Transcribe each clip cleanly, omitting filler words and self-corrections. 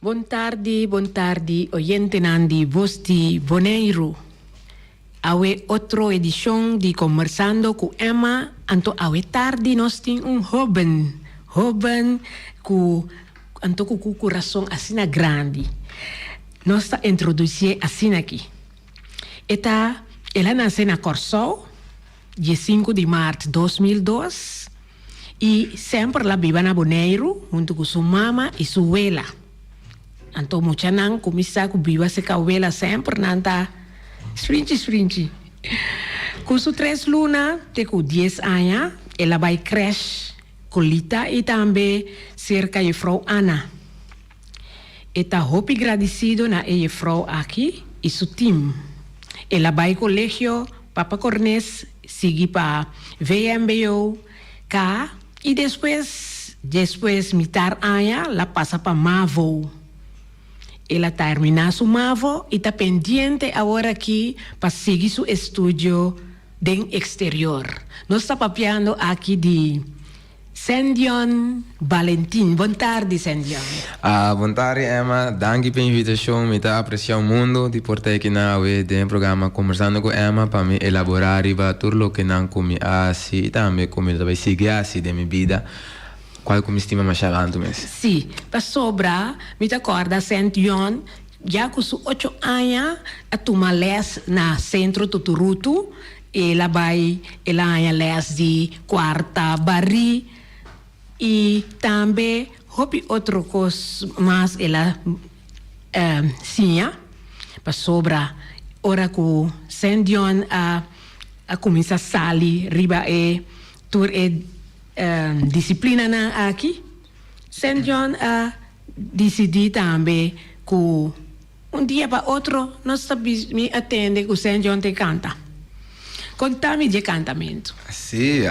Bon tardi, bon tardi oyentenan di Voz di Boneiru. Awe otro edishon di Kombersando ku Emma, anto awe tardi nos tin un hoben, hoben ku anto ku ku kurason asina grandi. Nos ta introdusié asina aki. E ta, el a nase na Kòrsou, diesinku di mart 2002, i semper el a biba na Boneiru huntu ku su mama i su wela. Anto muchanan kuminsá ku biba serka wela semper nan ta sprinchi sprinchi. Ku su tres luna te ku dies aña el a bai krèsh Kolita i tambe serka jefrou Ana. E ta hopi gradisido na e jefrou aki i su tim. El a bai kolegio Papa Cornes sigui pa vmbo K i despues despues mitar aña la pasa pa mavo. El a terminá su mavo i ta pendiente awor aki pa sigui su estudio den exterior. Nos ta papiando aki di Sendion Balentin. Bon tardi Sendion. Ah, bon tardi Emma. Danki p'e invitashon. Mi ta apresiá un mundo di por ta aki na awe den e programa Kombersando ku Emma pa mi elaborá riba tur loke nan ku mi a hasi i tambe ku mi ta bai sigui hasi den mi bida, kual ku mi stima masha tantu mes. Sí, pasobra mi ta kòrda Sendion ya ku su ocho aña a tuma lès na Sentro Tuturutu. El a bai, el a haña lès di kuarta barí i tambe hopi otro kos mas el a siña, pasobra ora ku Sendion a a kuminsá sali riba e tur e disiplinanan aki, Sendion a disidí tambe ku Un dia pa otro nos ta mi a tende cu Saint John te canta. Conta mi dje cantamentu. Sí,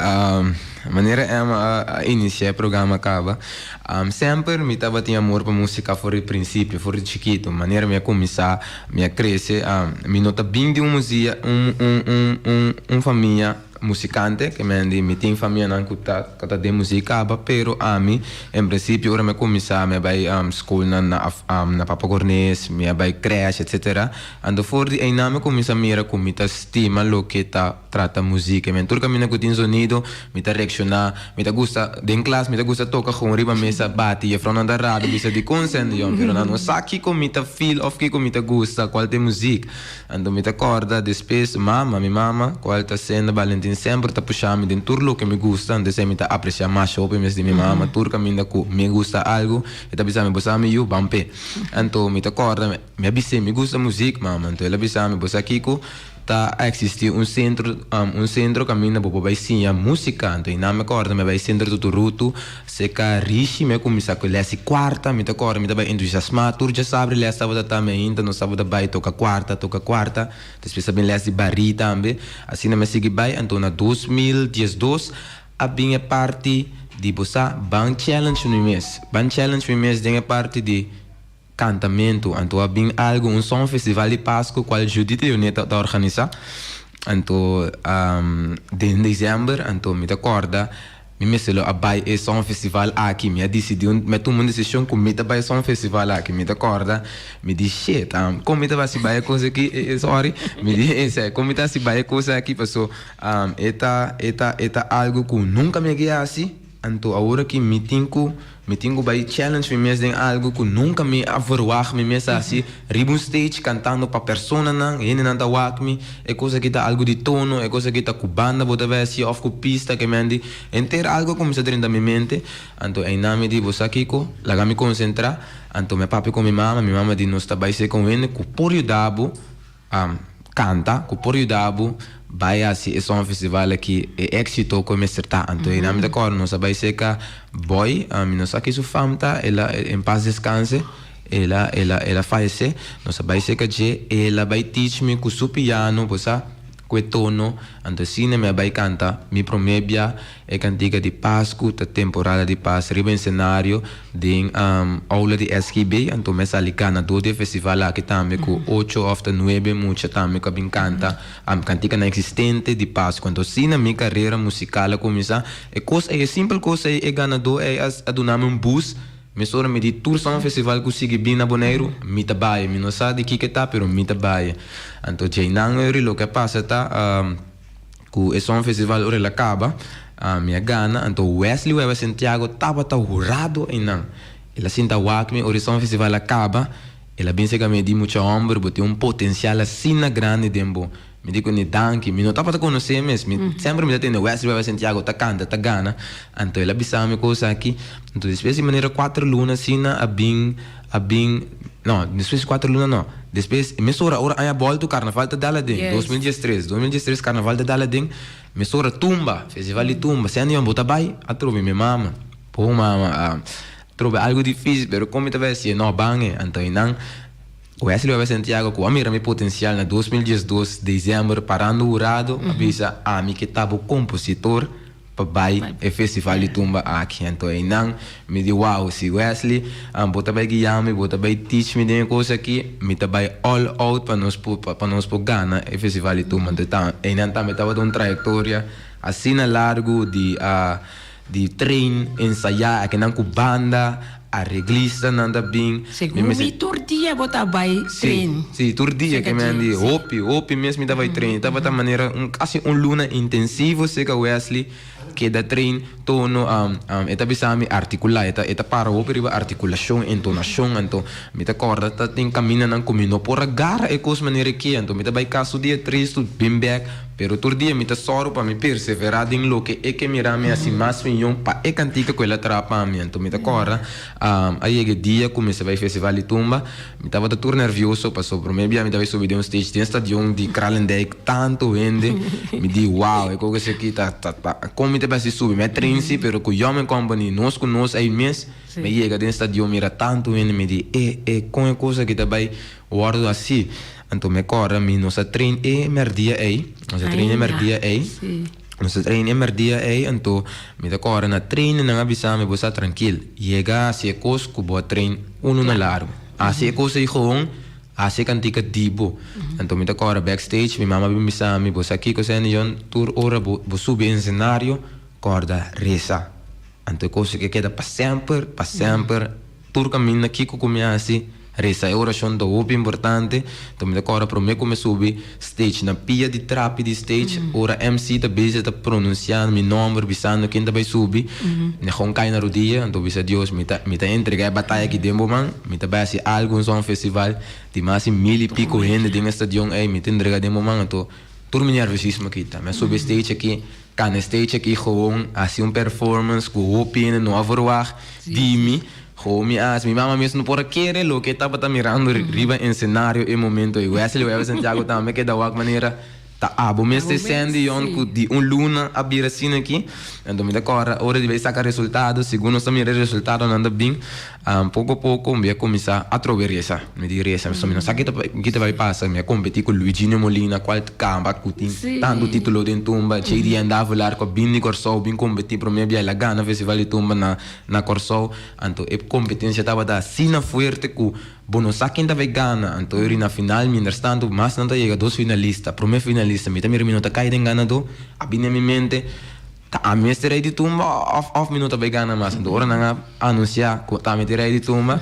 manera Emma a inicia e programa caba, semper mi tabatin amor pa musica for di principio, for di chikito. Manera mi a cuminsa, mi a crece, mi no ta bin di un musia, un, un, un, un, un famia. Musikante, ke men di mi tin famianan ku ta ku ta den muzik kaba, pero ami en prinsipio ora mi a kuminsá mi a bai skolnan na na Papa Cornes, mi a bai krèsh etsetera, anto for di einan mi a kuminsá mira ku mi ta stima loke ta trata muzik, ke men tur kaminda ku tin zonido mi ta reakshoná, mi ta gusta den klas mi ta gusta toka gewoon riba mesa bati, jefrounan ta rabia bisa dikon Sandy-John, pero nan no sa kiko mi ta feel òf kiko mi ta gusta kual ta e muzik. Anto mi ta kòrda despues mama, mi mama, kual ta senda Balentin semper ta pusha mi den tur loke mi gusta, anto esei mi ta apresiá masha hopi mes di mi mama, tur kaminda ku mi gusta algu, e ta bisa mi, bo sa mi yu, ban p'e. Anto mi ta kòrda, mi a bis'é, mi gusta muzik, mama, anto el a bisa mi, bo sa kiko? Ta eksistí un sentro, un sentro kaminda bo por bai siña músika. Anto einan mi a kòrda mi a bai sentro Tuturutu, Seka Rishi mi a kuminsá ku lès di kuarta, mi ta kòrda mi ta bai entusiasmá, tur djasabra lès tabata ta mi ainda nos tabata bai toka kuarta, toka kuarta, despues a bin lès di barí tambe, asina mi a sigui bai, anto na 2012 a bin e parti di bo sa ban challenge mi mes, ban challenge mi mes den e parti di kantamentu, anto a bin algu un son festival di Pasku kual Judith Leoneta ta organisá, anto den december, anto mi ta kòrda. Mi mester lo a bai e Songfestival aki. Mi a disidí un, mi a tuma un desishon ku mi ta bai e Songfestival aki. Mi ta kòrda, mi di, Shit, kon mi ta bai hasi bai e kos aki? Sorry, mi di, esei, kon mi ta hasi bai e kos aki? Paso, e ta, e ta, e ta algu ku nunka mi a ke hasi. Anto awor aki mi tin ku mi tin ku bai challenge mi mes den algu ku nunka mi a verwagt mi mes hasi riba un stage kantando pa personanan, hendenan ta wak mi, e kos aki ta algu di tono, e kos aki ta ku banda bo ta bai hasi òf ku pista ke men di henter algu a kuminsá drenta mi mente. Anto einan mi di bo sa kiko? Laga mi konsentrá. Anto mi a papia ku mi mama, mi mama di nos ta bai seka un hende ku por yuda bo. Canta cu por yuda bo bay haci e Song Festival aki e exito cu e mester ta. Anto e nan mi ta corda nos a bay cerca Boy, mi no sa ki su fam ta, el a en paz descanse, el a el a el a fallece, nos a bay cerca dje, el a bay teach mi cu su piano, bo sa, cu e tono, anto asina mi a bay canta mi prome bia E kantika di Pasku ta temporada di pas riba ensenario den aula di SGB. Anto mi a sali ganadó di e festival aki tambe ku ocho òf ta nuebe mucha tambe ku a bin kanta kantikanan eksistente di Pasku. Anto asina mi karera musikal a kuminsá. E kos ei, e simpel kos ei, e ganadó ei a duna mi un boost. Mesora mi di tur song festival ku sigui bin na Boneiru, mi ta bai. Mi no sa di kiko e ta, pero mi ta bai. Anto djeinan ori loke a pasa ta. Ku e Song Festival ora el a kaba, mi a gana, anto Wesley Weber Santiago tabata hurado einan. El a sinta wak mi ora e Song Festival a kaba, el a bin sega mi e di, Mucha hòmber, bo tin un potensial asina grandi den bo. Mi di kuné, Danki. Mi no tabata konosé mes, mi semper mi ta tende Wesley Weber Santiago ta kanta, ta gana. Anto el a bisa mi kos aki. Anto despues di manera kuater luna asina a bin, a bin, no, despues di kuater luna no, despues mesora ora aña bolto karnaval ta dal aden, 2013, 2013 karnaval ta dal aden, mesora tumba, festival di tumba, Sandy Young bo ta bai? Atrobe mi mama, bo mama atrobe algo dificil pero kon mi ta bai haci'e, no ban e, anto einan Wesley Weber Santiago ku a mira mi potencial na 2012 december parando hurado a bisa ami ke ta bo compositor pa bai e festival di tumba aki. Anto einan mi di wow, si Wesley bo ta bai guia mi, bo ta bai teach mi den e kos aki, mi ta bai all out pa nos por pa nos por gana e festival di tumba. Anto ta einan tambe tabata un trayektoria asina largu di di train, ensayá akinan ku banda, areglistanan ta bin. Mi Segun mester mi tur dia bo ta bai Sí, train. sí, tur dia Serka ke mi dje, andi sí. hopi, hopi mes mi ta bai train. E tabata manera un kasi un luna intensivo serka Wesley, keda train tono, e ta bisa mi artikulá, e ta e ta para hopi riba artikulashon, entonashon, anto mi ta kòrda ta tin kamindanan ku mi no por a gara e kos manera e ke, anto mi ta bai kas tur dia tristu, bin bèk, pero tur dia mi ta sòru pa mi perseverá den loke e ke mira mi hasi mas miyon pa e kantika ku el a traha pa mi, anto mi ta kòrda A yega e dia ku mester bai festival di tumba, mi tabata tur nervioso pasobra promé bia mi ta bai subi den un stage den stadion di Kralendijk, tantu hende, mi di wow e kos aki ta ta ta kon mi ta bai hasi subi, mi a train si pero ku Young and Company nos ku nos ei mes mi a yega den stadion mira tantu hende mi di e e kon e kos aki ta bai wòrdu hasi, anto mi a kòrda mi nos a train e mèrdia ei, nos a train e mèrdia ei. Nos a train e merdia ei, anto mi ta kòrda na train nan a bisa mi bo sa trankil, yega hasi e kos ku bo a train unu na largu. Hasi e kos ei gewoon, hasi e kantika di bo. Anto mi ta kòrda backstage mi mama a bin bisa mi, bo sa kiko Sandy John, tur ora bo bo subi ensenario kòrda resa. Anto e kos ei keda pa semper, pa semper. Tur kaminda kiko ku mi hasi, resa e orashon ta hopi importante. Ta mi ta kòrda promé ku mi subi stage, na pia di trapi di stage, ora MC ta bezig ta pronunsiá mi nòmber, bisando ken ta bai subi, mi a gewoon kai na rudia, anto bisa Dios, mi ta mi ta entregá e bataya aki den bo man, mi ta bai hasi algu un son festival di mas di mil i piko hende den e stadion ei, mi ta entregá den bo man, anto tur mi nerviosismo kita. Mi a subi stage aki. Kana stage aki gewoon hasi un performance ku hopi hende no a verwagt di mi. Gewoon mi a hasi, mi mama mes no por a kere loke e tabata mirando riba ensenario e momento ei. Wesley Weber Santiago tambe keda wak manera ta abo mes te Sandy Young ku di un luna a bira asina aki. Anto mi ta kòrda ora di bai saka resultado, segun nos ta mira e resultadonan ta bin, poko poko mi a kuminsá atrobe resa. Mi di resa, pasobra mi no sa ki ta bai pasa. Mi a kompetí ku Luiginio Molina kual kamba ku tin tantu título den tumba. JDN Davelaar ku a bin di Kòrsou bin kompetí promé bia el a gana festival di tumba na na Kòrsou. Anto e kompetensia tabata asina fuerte ku bo no sa ken ta bai gana. Anto eri na final mientras tantu mas nan ta yega dos finalista. Promé finalista mi ta mira mi no ta kai den ganadó. A bini na mi mente. Ta ami mester rei di tumba of of mi no ta bai gana mas. Anto ora nan a anuncia cu ta ami ta e rei di tumba,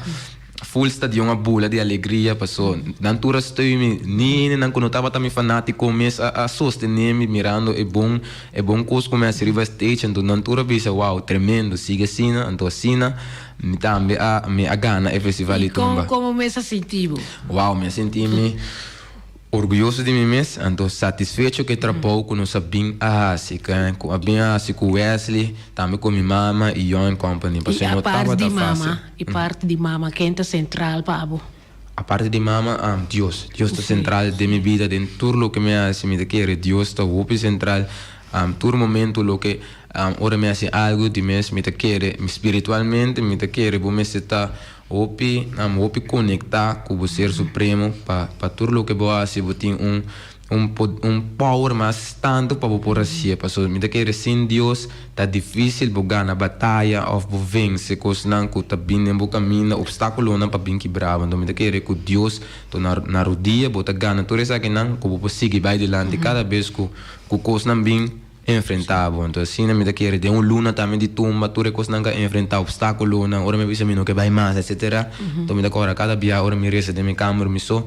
full stadion a bula di alegria paso nan tur a steun mi. Ni hendenan cu no tabata mi fanatico mes a a sostene mi mirando e bon e bon cos cu mi a haci riba stage. Anto nan tur a bisa wow tremendo sigui asina. Anto asina mi tambe a mi a gana e festival di I con tumba. como mes a sinti bo? Wow mi a sinti mi. Orguyoso di mi mes, anto satisfecho ku e trabou ku nos a bin a hasi, ku a bin a hasi ku Wesley, tambe ku mi mama i Young Company, I pasobra no apart tabata di fásil. mama, i parti di mama, ken ta sentral pa bo? Aparte di mama, Dios. Dios ta sentral den mi bida, den tur loke mi hasi, mi ta kere Dios ta hopi sentral. Tur momento loke, ora mi hasi algu di mes, mi ta kere, spiritualmente mi ta kere bo mester ta Hopi nan hopi conecta cu bo ser supremo pa pa tur loke bo haci bo tin un un un power mas tanto pa bo por hacié pasobra mi ta kere sin Dios ta dificil bo gana bataya of bo vence cosnan cu ta bin den bo caminda obstaculonan pa bin kibra bo enton mi ta kere cu Dios to na na rodia bo ta gana tur esakinan cu bo por sigui bay dilanti cada bes cu cu cosnan bin Enfrentá bo. Entonces asina mi ta kere den un luna tambe di tumba tur e kosnan ka enfrentá opstákulonan ora mi a bisa mi no ke bai mas etcetera enton mi ta kòrda kada bia ora mi resa den mi kamer mi so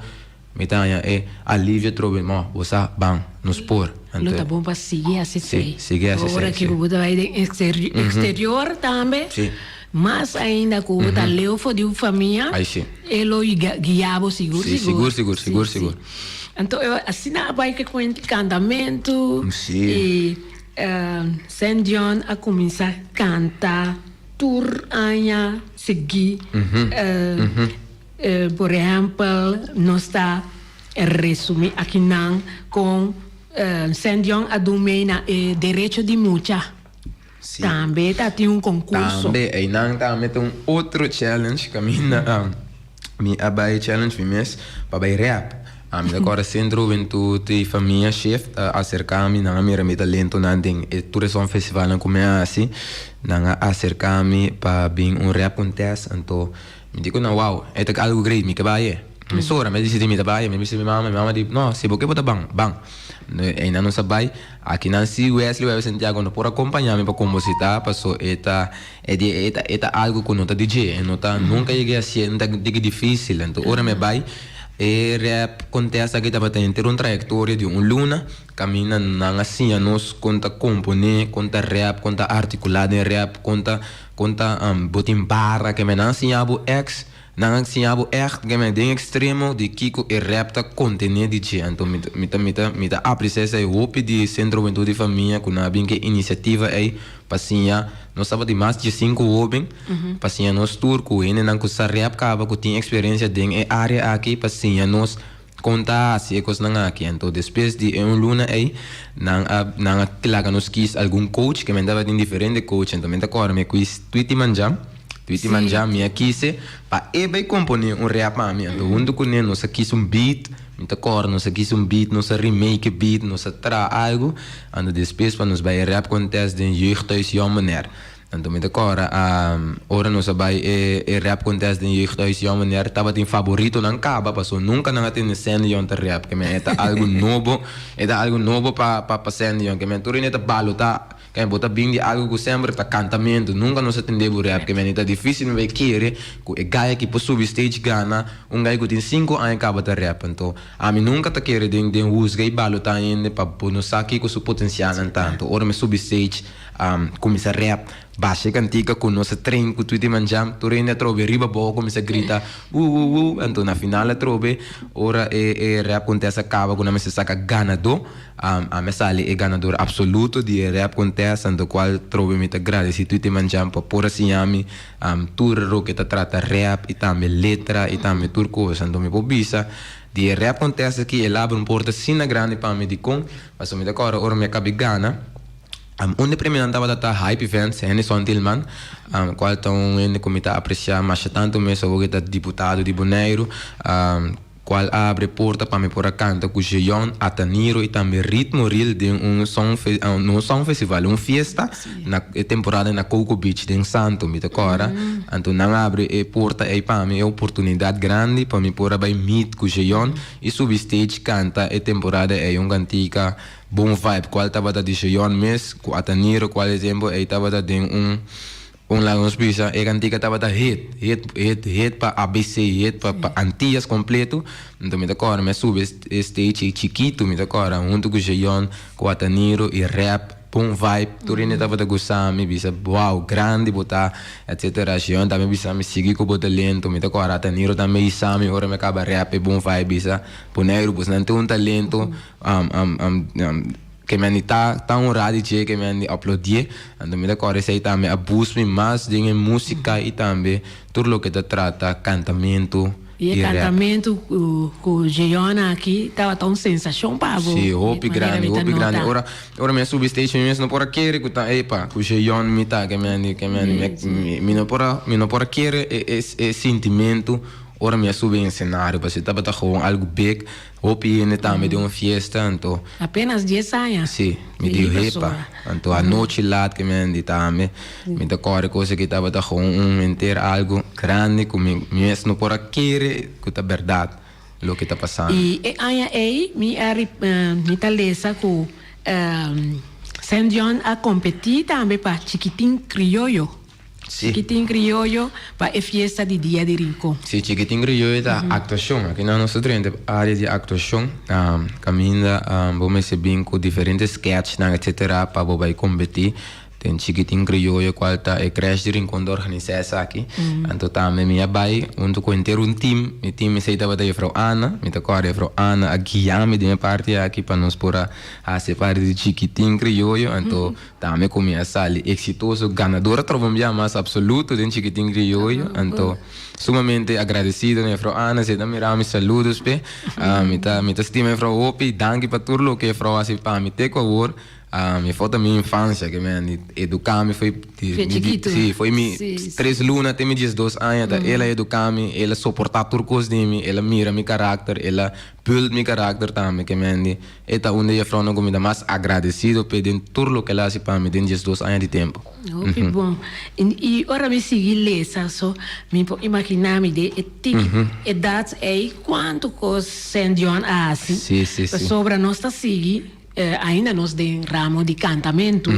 mi ta haña e alivio atrobe mo bo sa ban nos por Lo ta bon pa sigui hasi esei. Si sigui hasi esei Ora si. ku bo ta bai den exterior tambe mas ainda ku bo ta leu for di bo famia Ai si. e lo guia bo sigur Si sigur. sigur sigur sigur sigur. Anto asina a bai ku e kantamentu i Saint John a kuminsá kanta tur aña sigui. Por ehèmpel nos ta resumí akinan kon Saint John a dun mei na e derecho di mucha. Tambe ta tin un konkurso. Tambe einan tambe ta un otro challenge kaminda mi a bai challenge mi mes pa bai rap. Mi ta kòrda Centro Hubentud i Famia Shift a aserká mi, nan a mira mi talentonan den e tur e songfestivalnan ku mi a hasi. Nan a aserká mi pa bin un rap contest, anto mi di ku nan wow, e ta algu great, mi ke bai e. Mesora mi a disidí mi ta bai, mi a bisa mi mama, mi mama di no, si bo ke bo ta ban, ban. Einan nos a bai. Akinan si Wesley Weber Santiago no por acompaña mi pa composita paso e ta e di e ta e ta algo cu no ta di dje e no ta nunca yega hacié ta diki dificil anto ora mi a bay e rap contest aki tabata henter un trayectoria di un luna caminda nan a siña nos con ta compone con ta rap con ta articula den rap con ta con ta bo tin barra ke men nan a siña bo ex Nan a siña bo ègt keme den ekstremo di kiko e rèp ta kontené di dje. Anto mi ta mi ta mi ta mi ta apresiá esei hopi di Sentro Hubentud di Famia ku nan a bin ku e inisiativa ei pa siña nos tabatin mas dje sinku hóben pa siña nos tur ku hendenan ku sa rèp kaba ku tin eksperensia den e área aki pa siña nos kon ta hasi e kosnan aki. Anto despues di e un luna ei nan a nan a laga nos kis algun coach ke men tabatin diferente coach anto men ta kòrda mi a kuis Twitty Manjam. Twitty Manjam mi a kise pa e bai komponé un rap pa mi anto huntu kuné nos a kis un beat mi ta kòrda nos a kis un beat nos a remake e beat nos a traha algu anto despues pa nos bai e rap contest den Jeugdhuis Jong Bonaire. Anto mi ta kòrda ora nos a bai e e rap contest den Jeugdhuis Jong Bonaire tabatin faboritonan kaba paso nunka nan a tende Sandy Young ta rap ke men e ta algu nobo e ta algu nobo pa pa pa Sandy Young ke men tur hende ta balotá ke men bo ta bin di algu ku semper ta kantamentu nunka nos a tende bo rap ke men e ta difisil mi bai kere ku e guy aki por subi stage gana un guy ku tin sinku aña kaba ta rap anto ami nunka ta kere den den husga i balotá hende pa bo no sa kiko su potensialnan ta anto ora mi subi stage Cuminsa rap, basha e cantica cu nos a train cu Tweety Manjam, tur hende atrobe riba abao cuminsa grita wu wu wu, anto na final atrobe ora e e rap contest a caba cu nan mester saca ganador, ami a sali e ganador absoluto di e rap contest, anto cual trobe mi ta gradeci Tweety Manjam pa por a siña mi tur loke ta trata rap y tambe letra y tambe tur cos, anto mi por bisa di e rap contest aki el abri un porta asina grandi pa mi dicon, pasobra mi ta acorda ora mi a cabi gana. Un di premionan tabata ta Hype Events, Hennyson Tilman, cual ta un hende cu mi ta aprecia masha tanto mes awor cu e ta diputado di Boneiru. Cual a abre porta pa mi por a canta cu Jeon, Ataniro y tambe Ritmo Real den un song fe no song festival, un fiesta na e temporada na Coco Beach den Santo, mi ta corda. Anto nan a abre e porta ey pa mi, e oportunidad grandi pa mi por a bay meet cu Jeon y subi stage canta e temporada ey un cantica Bon Vibe cual tabata di Jeon mes cu Ataniro cual e tempo ey tabata den un Un laga nos bisa e kantika tabata hit, hit, hit, hit pa ABC, hit pa pa Antillas kompleto. Anto mi ta kòrda mi a subi e stage ei chikitu, mi ta kòrda huntu ku Jeyon, ku Ataniro i Rap, Bon Vibe, tur hende tabata gusta mi, bisa wow, grandi bo ta, etcetera. Jeyon tambe bisa mi sigui ku bo talento, mi ta kòrda Ataniro tambe bisa mi ora mi a kaba rap e Bon Vibe bisa, Boneiru bosnan tin un talento. Ke men di ta ta honrá di dje, ke men di aplaudié. Anto mi ta kòrda esei tambe a boost mi mas den e músika i tambe tur loke ta trata kantamentu I e i rap. kantamentu ku ku Jeon aki tabata un sensashon pa bo, Sí, hopi manera grandi, mi ta hopi grandi. nota. Ora ora mi a subi stage mi mes no por a kere ku ta epa ku Jeon mi ta, ke men di ke men di mi mi no por a mi no por a kere e e e sintimentu ora mi a subi en escenario pasobra tabata gewoon algu big. Hopi hende tambe den un fiesta, anto. Apenas dies aña. Si, mi di hepa. Anto anochi laat ke mi a di tambe, mi ta kòrda kos aki tabata gewoon un henter algu grandi ku mi mes no por a kere ku ta bèrdat loke ta pasando. I e aña ei mi a mi ta lesa ku Saint John a kompetí tambe pa Chikitin Krioyo. Sí. Chikitin Krioyo pa e fiesta di Dia di Rincon. Sí, Chikitin Krioyo ta actuacion. Aki nan nos ta drenta e area di actuacion. Caminda bo mester bin cu diferente sketchnan etcetera pa bo bay competi den Chikitin Krioyo cual ta e Crash di Rincon ta organisa esaki. Anto tambe mi a bay hunto cu henter un team. Mi team esey tabata Juffrouw Ana. Mi ta corda Juffrouw Ana a guia mi den e parti aki pa nos por a haci e parti di Chikitin Krioyo. Anto Tambe ku mi a sali eksitoso, ganador a troba un bia mas absoluto den Chikitin Krioyo. Anto sumamente agradesido na Jefrou Ana, si e ta mira mi saludos p'e. Mi ta mi ta stima Jefrou hopi, danki pa tur loke Jefrou a hasi pa mi te ku awor. Jefrou ta mi infansia ke mi a eduká mi foi di Fe chikitu. Si, foi mi tres luna te mi diesdos aña ta el a eduká mi, el a soportá tur kos di mi, el a mira mi karakter, el a build mi karakter tambe ke mi a E ta un di e frounan ku mi ta mas agradesido p'e den tur loke el a hasi pa mi den diesdos aña di tempu. Hopi bon. I ora mi sigui lesa so, mi por imaginá mi den e tiki edat ei kuantu kos Saint John a hasi. Sí, sí, sí. Pasobra nos ta sigui ainda nos den ramo di kantamentu,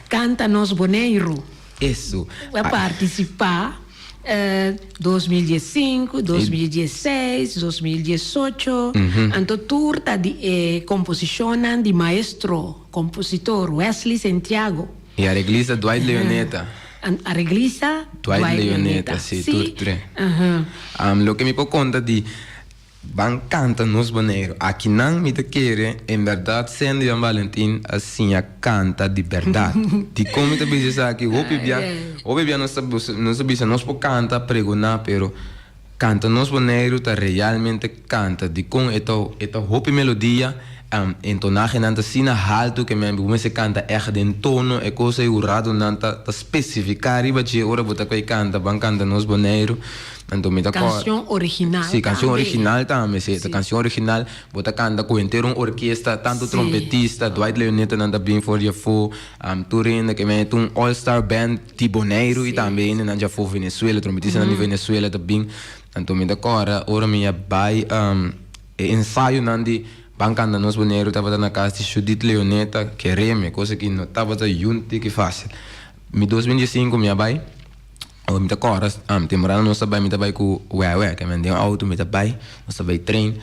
Kanta Nos Boneiru. Eso. A partisipá 2015, 2016, 2018, anto tur ta di e komposishonnan di maestro, kompositor Wesley Sentiago. I areglista Dwight Leoneta. Areglista Dwight Leoneta, si, tur tre. Loke mi por konta di Ban kanta nos Boneiru. Akinan mi ta kere en bèrdat Sandy Jan Valentin a siña kanta di bèrdat. Dikon mi ta bisa esaki? Hopi bia, hopi bia nos ta nos ta bisa nos por kanta, pregoná, pero kanta nos Boneiru ta realmente kanta. Dikon e ta e ta hopi melodia, entonahenan ta asina haltu ke men bo mester kanta ègt den tono, e kos ei huradonan ta ta spesifiká riba dje ora bo ta koi kanta ban kanta nos Boneiru. Anto mi ta kor. Kansion original Sí, kansion tambe. original tambe, sí. Ta Sí. kansion original, bo ta kanta ku henter un orkesta, tantu Sí. trompetista, Dwight Leonetanan ta bin for di afó, tur hende ke men ta un all star band di Boneiru i Sí. tambe hendenan dje afó Venezuela, trompetistanan di Venezuela ta bin. Anto mi ta kòrda ora mi a bai e ensayonan di Ban Kanta Nos Boneiru tabata na kas di Judith Leoneta, kereme, kos aki no tabata yun tiki fásil. Mi 2005 mi a bai. Ora mi ta kòrda, temporada nos ta bai, mi ta bai ku wèwè, ke men den outo mi ta bai, nos ta bai trein.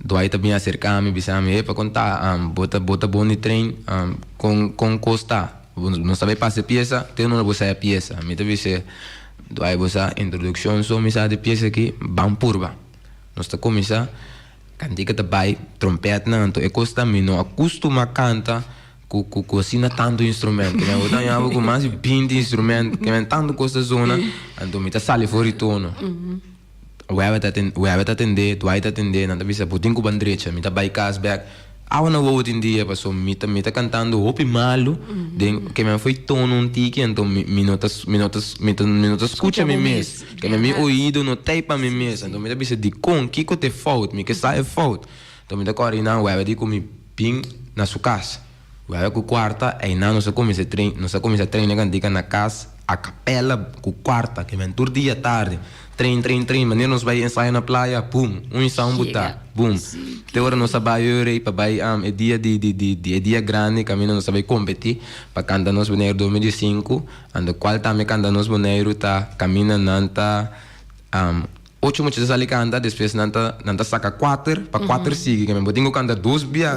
Dwight ta bin aserká mi, bisa mi, Epa, kon ta? Bo ta bo ta bon di trein? Kon kon kos ta? Nos ta bai pasa e piesa, te unda bo sa e piesa? Mi ta bis'é, Dwight, bo sa introdukshon so mi sa di piesa aki, ban purba. Nos ta kuminsá, kantika ta bai, trompètnan, anto e kos ta mi no a kustumá kanta. Ku ku ku asina tantu instrument ke men bo ta haña bo ku mas di binti instrument ke men tantu kos ta zona anto mi ta sali for di tono wèwè ta wèwè ta tendé Dwight ta tendé nan ta bisa bo tin ku ban drecha mi ta bai kas bèk. Awa na wowo tin dia paso mi ta mi ta cantando hopi malu den ke mi a foi tono un tiki anto mi mi no ta mi no ta mi ta mi no ta scucha mi mes ke mi oido no ta pa mi mes anto mi ta bisa dikon kiko ta e fout mi ke sa e fout anto mi ta kore einan wèwè di ku mi bin na su kas wèwè ku kuarta einan nos a kuminsa train nos a kuminsa train e kantika na kas a kapela ku kuarta ke men tur dia tardi. Train, train, train, manera nos bai ensayo na playa, boom, un insa un buta, boom. Te ora nos a bai ora pa bai e dia di, di, di, di e dia grandi kaminda nos a bai kompetí pa kanta nos Boneiru 2015, anto kual tambe kanta nos Boneiru ta kaminda nan ta ocho mucha ta sali kanta, despues nan ta nan ta saka kuater pa kuater sigui, ke men bo tin ku kanta dos bia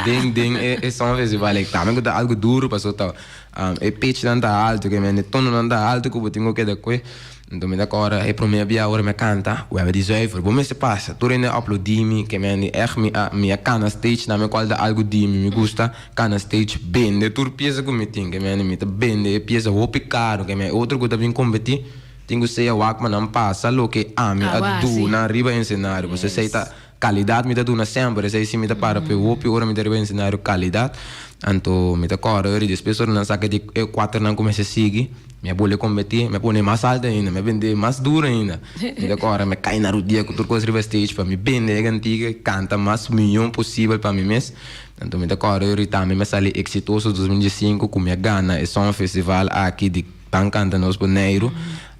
den den e e songfestival ei tambe ku ta algu duru pasobra ta e pitchnan ta altu, ke men e tononan ta altu ku bo tin ku keda kue. Nto mi ta kòrda e promé bia ora mi a kanta, wèbè di zuiver, bo mester pasa. Tur hende a aplaudí mi, ke mi a di ègt mi a mi a kana stage na mi kual ta algu di mi. Mi gusta kana stage bende tur piesa ku mi tin, ke mi a di mi ta bende e piesa hopi karu, ke mi a otro ku ta bin kompetí tin ku sea wak pa nan pasa loke ami a duna riba ensenario, pasobra esei ta Kalidat mi ta duna semper, esei si mi ta para p'e hopi ora mi ta riba ensenario kalidat. Anto mi ta kòrda ora i despues ora nan saka di e kuaternan ku mester sigui, mi a bolbe kompetí, mi a pone mas alto ainda, mi a bende mas duru ainda. Mi ta kòrda mi a kai na rudia ku tur kos riba stage pa mi bende e kantika i kanta mas mihó posibel pa mi mes. Anto mi ta kòrda ora i tambe mi a sali eksitoso 2015 ku mi a gana e songfestival aki di Ban Kanta Nos Boneiru.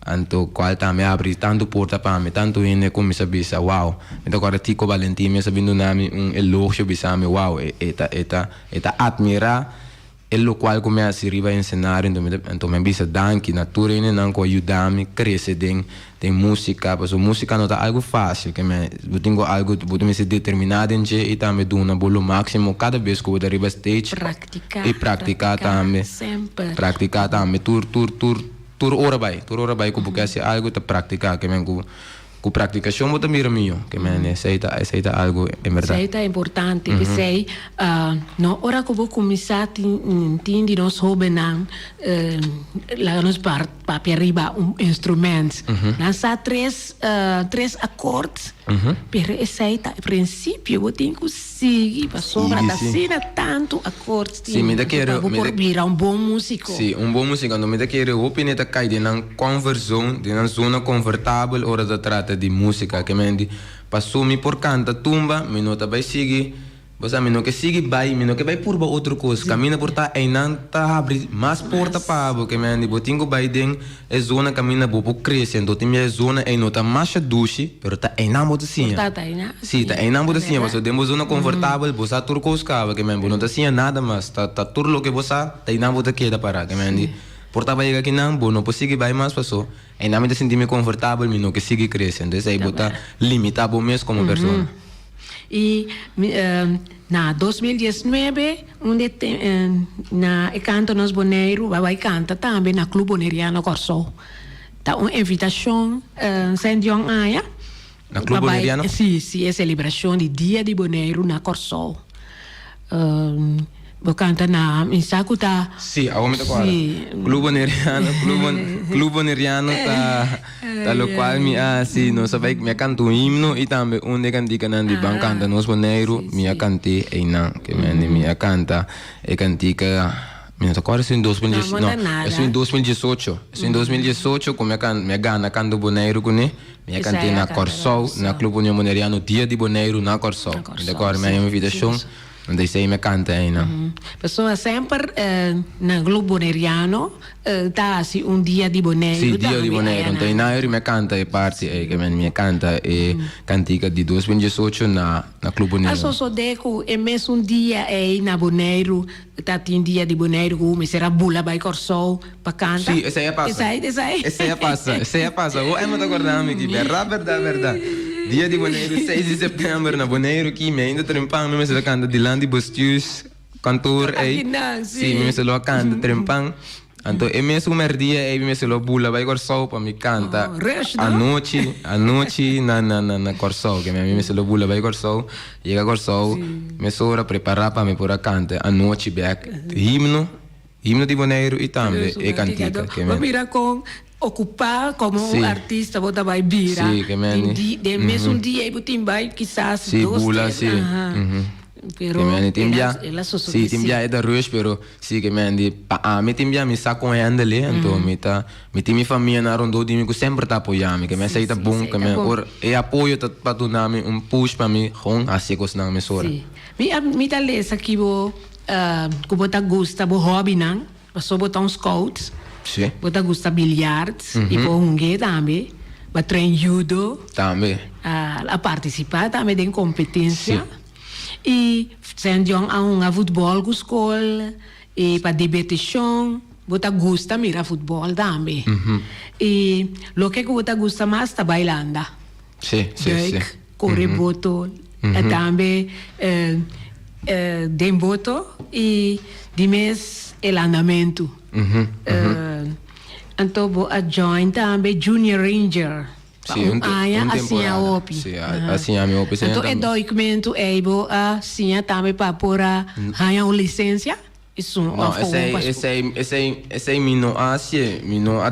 Anto cual tambe a abri tantu porta pa mi, tantu hende a cuminsa bisa, wow. Mi ta corda Tico Valentin mes a bin duna mi un elogio bisa mi, wow, e ta, e ta, e ta admira e locual cu mi a haci riba escenario. Anto mi ta, anto mi a bisa danki na tur hendenan cu a yuda mi crece den, den musica, pasobra musica no ta algo facil, ke mi, bo tin cu algo, bo ta mester determina den dje y tambe duna bo lo maximo cada bes cu bo ta riba stage. Practica, Y practica tambe. Semper. Practica tambe, tur, tur, tur. Tur ora bai, tur ora bai ku bo ke hasi algu ta praktiká, ke men ku ku praktikashon bo ta mira mihó, ke men esei ta esei ta algu en bèrdat. Esei ta importante, p'esei no ora ku bo kuminsá tin tin di nos hóbennan laga nos papia riba un instrument, nan sa tres tres akòrt, pero esei ta e prinsipio, bo tin ku Sigui, pasobra ta asina tantu akord tin pa bo por bira un bon músiko. Sí, un bon músiko. Anto mi ta kere hopi hende ta kai den nan comfort zone, den nan zona konfortabel ora ta trata di músika. Ke men di, paso mi por kanta tumba, mi no ta bai sigui, bo sa, mi no ke sigui bai, mi no ke bai purba otro kos. Kaminda por ta einan ta habri mas porta pa bo. Ke men di, bo tin ku bai den E zona kaminda bo por krese, anto tin bia e zona ei no ta masha dushi, pero ta einan bo ta siña. Por ta ta einan. Si, ta einan bo ta siña, pasobra den bo zona konfortabel bo sa tur kos kaba, ke men bo no ta siña nada mas, ta ta tur loke bo sa, ta einan bo ta keda pará, ke men di por ta bai yega kinan, bo no por sigui bai mas paso einan mi ta sinti mi konfortabel, mi no ke sigui krese, entonces ei bo ta limitá bo mes komo persona. I na 2019 un di na e Kanta Nos Boneiru bai bai kanta tambe na Club Boneriano Kòrsou. Ta un invitashon Saint John aña. Na Club Boneriano? Si, si e selebrashon di Dia di Boneiru na Kòrsou. Bo kanta na mi sa ku ta. Si, awor mi ta kòrda. Club Boneriano, Club Boneriano ta ta lokual mi a hasi. Nos a bai, mi a kanta un himno i tambe un di e kantikanan di Ban Kanta Nos Boneiru, mi a kant'é einan. Ke mende mi a kanta e kantika, mi no ta kòrda si en 2010, no, esun en 2018, esun en 2018 ku mi a kanta, mi a gana Kanto Boneiru kuné, mi a kant'é na Kòrsou, na Club Union Boneriano, Dia di Boneiru na Kòrsou. Mi ta kòrda mi a haña un invitashon. Anto esei mi a canta einan. Pasobra semper na Club Boneriano ta hasi un dia di Boneiru Sí, dia di Boneiru. Anto einan mi a canta e parti ei, ke mi a canta e cantica di 2018 na na Club Boneriano. A sosode ku e mesun dia ei na Boneiru ta tin dia di Boneiru ku mester a bula bai Kòrsou pa canta. Sí, esei a pasa. Esei, esei. Esei a pasa, esei a pasa. Ho Emma ta korda mi aki. Bèrdat, bèrdat, bèrdat. Dia di Boneiru, seis di sèptèmber na Boneiru ki mi ainda trempan mi mester a kanta dilanti bestuurskantoor ei. Akinan, sí. Sí, mi mester lo a kanta trempan. Anto e mesun mèrdia ei mi mester lo bula bai Kòrsou pa mi kanta Oh, rush, no? anochi, anochi na na na na Kòrsou. Ke mi mester lo bula bai Kòrsou, yega Kòrsou, mesora prepará pa mi por a kanta anochi bèk himno. Himno di Boneiru i tambe e kantika ke men. Bo mira kon okupá komo un artista bo ta bai bira. Sí, ke men. Den mesun dia ei bo tin bai kisas dos, tres. Sí, bula, sí. Pero Ke men tin el a bia, el a sosodé sí, tin sí. bia e ta rush, pero sí ke men di pa ami tin bia mi sa kon handle, anto mi ta mi tin mi famianan rondó di mi ku semper ta apoyá mi, ke men Sí, esei ta sí, bon, esei ke ta men bon. ora e apoyo ta pa duna mi un push pa mi gewoon hasi e kosnan mesora. Sí. Mi a mi ta lesa ki bo ku bo ta gusta bo hobbynan, paso bo ta un scout, Sí. bo ta gusta biljart i bo hung'é tambe, bo a train judo. Tambe. A partisipá tambe den kompetensia. Sí. I Saint John a hunga futbòl ku skol i pa dibertishon. Bo ta gusta mira futbòl tambe. I loke ku bo ta gusta mas ta bai landa. Sí, sí, sí. Duik, kore boto, tambe den boto i di mes e landamentu. Anto bo a join tambe Junior Ranger. Pa Sí, un un, te, aña un a siña temporada. hopi. Sí, a, a siña mi hopi. Anto e tambe. duikmentu ei bo a siña tambe pa por a haña un lisensia? Esun No, of gewoon esei, pa school? esei, esei, esei mi no a hacié. Mi no a,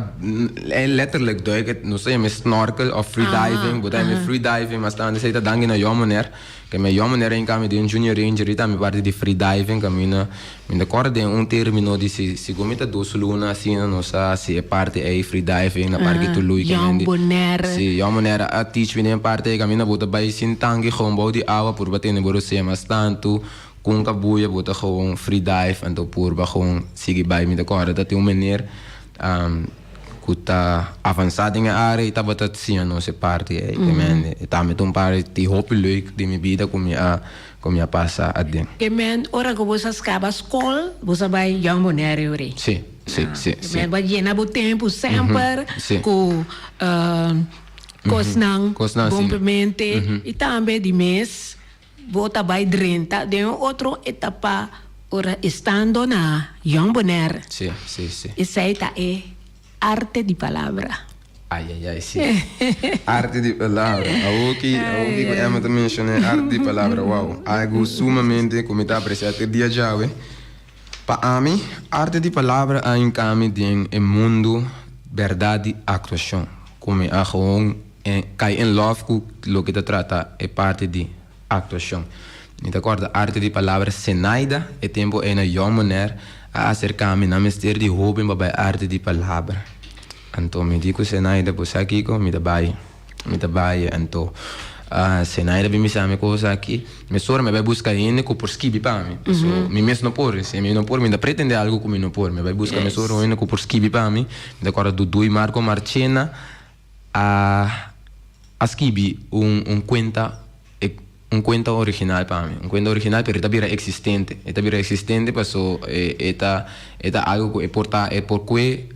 e letterlijk duik, nos ta yama snorkel of free diving. Bo ta yama free diving, mas tantu esei ta danki na Jon meneer. Ke mi Jon meneer a hinka mi den Junior Ranger i tambe parti di free diving kaminda Mi ta kòrda den un término di si segun mi ta dos luna asina nos a hasi e parti ei free diving na Parke Tului ke Jong mendi. Bonaire. Si, Jong Bonaire a teach mi den e parti ei kaminda bo ta bai sin tanki gewoon bou di awa purba tene bo rosea mas tantu ku un kabuya bo ta gewoon free dive anto purba gewoon sigui bai. Mi ta kòrda ta tin un meneer ku ta avansá den e área i tabata siña nos e parti ei ke mendi. E tambe ta un parti hopi leuk di mi bida ku mi a Ku mi a pasa aden. Ke men ora ku bo sa skaba skol, bo sa bai Jong Bonaire ori. Sí, sí, sí, sí. Ke men bo a yena bo tempu semper ku kosnan bon pa mente i tambe di mes bo ta bai drenta den un otro etapa ora estando na Jong Bonaire. Sí, sí, sí. Esei ta e Arte di palabra. Ay ay ay si. Arte di palabra. Awoki awoki ku Emma ta menshoná arte di palabra wow. Algu sumamente ku mi ta apresiá te dia djawe. Pa ami arte di palabra a hinka mi den e mundu bèrdat di aktuashon. Ku mi a gewoon kai in love ku loke ta trata e parti di Aktuashon. Mi ta kòrda arte di palabra Senaida e tempu ei na Jong Bonaire a aserká mi nan mester di hóben pa bai arte di palabra. Anto mi di ku Senaida bo sa kiko? Mi ta bai. Mi ta bai. Anto Senaida bin bisa mi kos aki. Mesora mi a bai buska hende ku por skibi pa mi. Paso mi mes no por. Si mi no por mi ta pretendé algu ku mi no por. Mi a bai buska mesora un hende ku por skibi pa mi. Mi ta kòrda Dudu Marco Marchena a a skibi un un kuenta un kuenta original pa mi, un kuenta original pero e ta bira eksistente, e ta bira eksistente paso e e ta e ta algu ku e por ta e por kue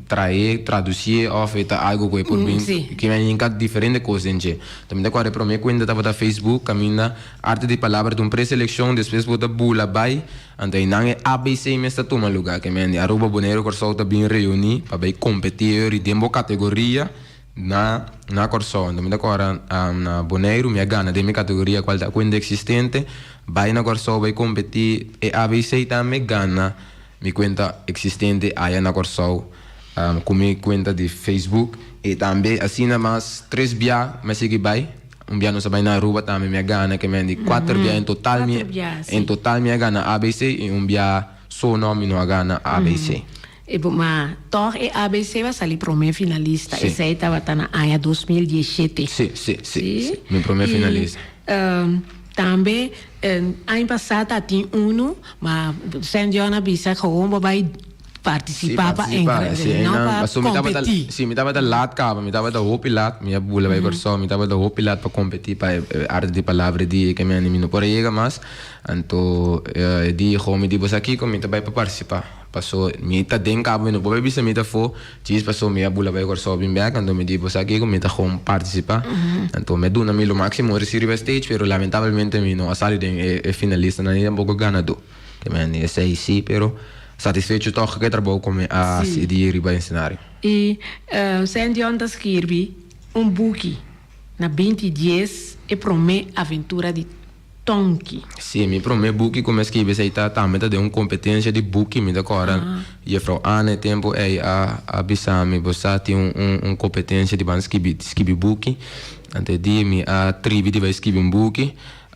trae tradusie òf e ta algu ku e por bin ke men hinka diferente kos den dje. Ta mi ta kòrda e promé kuenta tabata Facebook kaminda arte di palabra ta un preselekshon despues bo ta bula bai Anto einan e ABC mes ta tuma luga, ke men di Aruba, Boneiru, Kòrsou ta bin reuní pa bai kompetí e ori den bo kategoria na na Kòrsou. Anto mi ta kòrda na Boneiru mi a gana den mi kategoria kual ta kuenta eksistente, bai na Kòrsou bai kompetí e ABC tambe gana mi kuenta eksistente aya na Kòrsou ku mi kuenta di Facebook i tambe asina mas tres bia mi a sigui bai. Un bia nos a bai na Aruba tambe mi a gana ke men di kuater bia en total mi en total mi a gana ABC i un bia so no mi no a gana ABC. E bo ma tòg e ABC a sali promé finalista esei tabata na aña 2017. Si si si si mi promé finalista. Tambe aña pasá ta tin unu ma Saint John a bisa gewoon bo bai Participá pa engrandecé, no pa competí. Sí, mi tabata laat caba, mi tabata hopi laat, mi a bula bai Kòrsou, mi tabata hopi laat pa competí pa e arte di palabra e dia ke mi no por a yega mas. Anto e dia gewoon mi di bo sa kiko, mi ta bai pa participá. Paso mi ta den caba, mi no por bai bisa mi ta afó, djis paso mi a bula bai Kòrsou bin bèk, anto mi di bo sa kiko, mi ta gewoon participá. Anto mi a duna mi lo máximo ora si riba stage, pero lamentablemente mi no a sali den e finalistanan ni tampoco ganadó. Te men esei sí, pero satisfecho tòg ku e trabou ku mi a hasi di riba escenario. I Saint John ta skirbi un buki na 2010, e promé aventura di Tonki. Sí, mi promé buki ku mi a skirbi esei ta tambe ta den un kompetensia di buki. Mi ta kòrda Jefrou Ana e tempu ei a a bisa mi, bo sa tin un un un kompetensia di ban skibi skibi buki. Anto e dia mi a tribi di bai skibi un buki.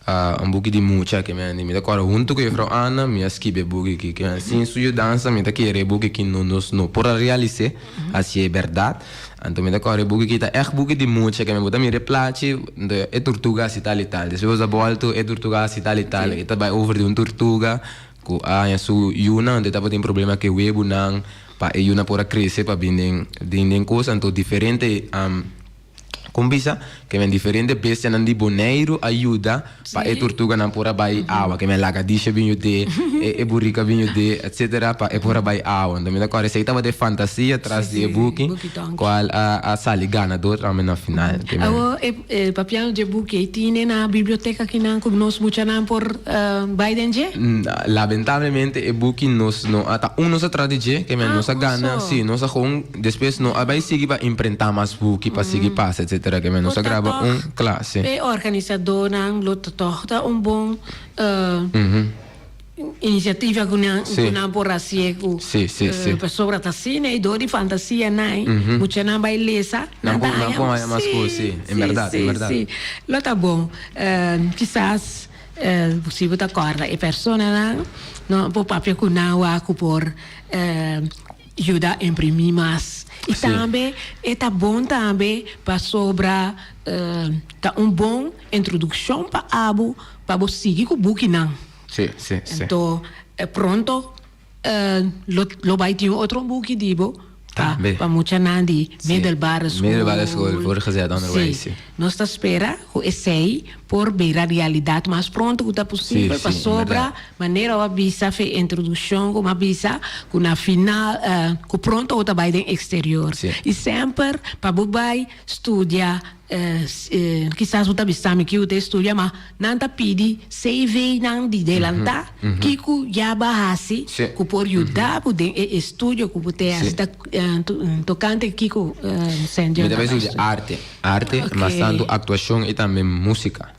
Un buki di mucha ke men mi ta kòrda huntu ku Juffrouw Anna mi a skibi e buki aki ke men sin su yudansa mi ta kere e buki aki no nos no por a realis'é hasié e bèrdat anto mi ta kòrda e buki aki ta ègt buki di mucha ke men bo ta mira e plachi anto e turtuga hasi tal i tal despues bo ta bòltu e turtuga hasi tal i tal e ta bai over di un turtuga ku a haña su yunan anto e tabatin problema ku e webunan pa e yunan por a krese pa bin den den den kos anto diferente. Kon bisa ke men diferente bestianan di Boneiru a yuda pa e turtuganan por a bai awa. Ke men lagadisha bin yud'é, e burika bin yud'é, etsetera, pa e por a bai awa. Enton mi ta kòrda esei tabata e fantasia tras di e buki, kual a sali ganador tambe na final. Ke men. Awor e papiando dje buki ei tine na biblioteka kinan ku nos muchanan por bai den dje? Lamentablemente e buki nos no a ta un nos a trata di dje, ke men nos a gana, si, nos a gewoon. Despues no a bai sigui pa imprentá mas buki pa sigui pasa etcetera ke men nos a graba un klase. E organisadónan lo ta tòg ta un bon inisiativa ku nan ku nan por hasié ku pasobra ta asina e dor di fantasia nan muchanan bai lesa nan ta haña mas kos si en bèrdat en bèrdat. Lo ta bon kisas si bo ta kòrda e personanan no por papia ku nan wak ku por Yuda imprimí mas. I tambe e ta bon tambe pasobra ta un bon introdukshon pa abo pa bo sigui ku bukinan. Sí, sí, sí. Anto pronto lo lo bai tin un otro buki di bo pa pa muchanan di middelbare school. Middelbare school, voortgezet onderwijs, sí. Nos ta spera ku esei por bira realidat mas pronto ku ta posibel pasobra manera bo a bisa fe introdukshon ku mi a bisa ku na final ku pronto bo ta bai den eksterior i semper pa bo bai studia kisas bo ta bisa mi kico ta studia ma nan ta pidi CV nan di delanta kico ya bo a haci cu por yuda bo den e estudio cu bo ta haci ta tocante kico Sandy Mi ta bai studia arte, arte mas tanto actuacion y tambe musica.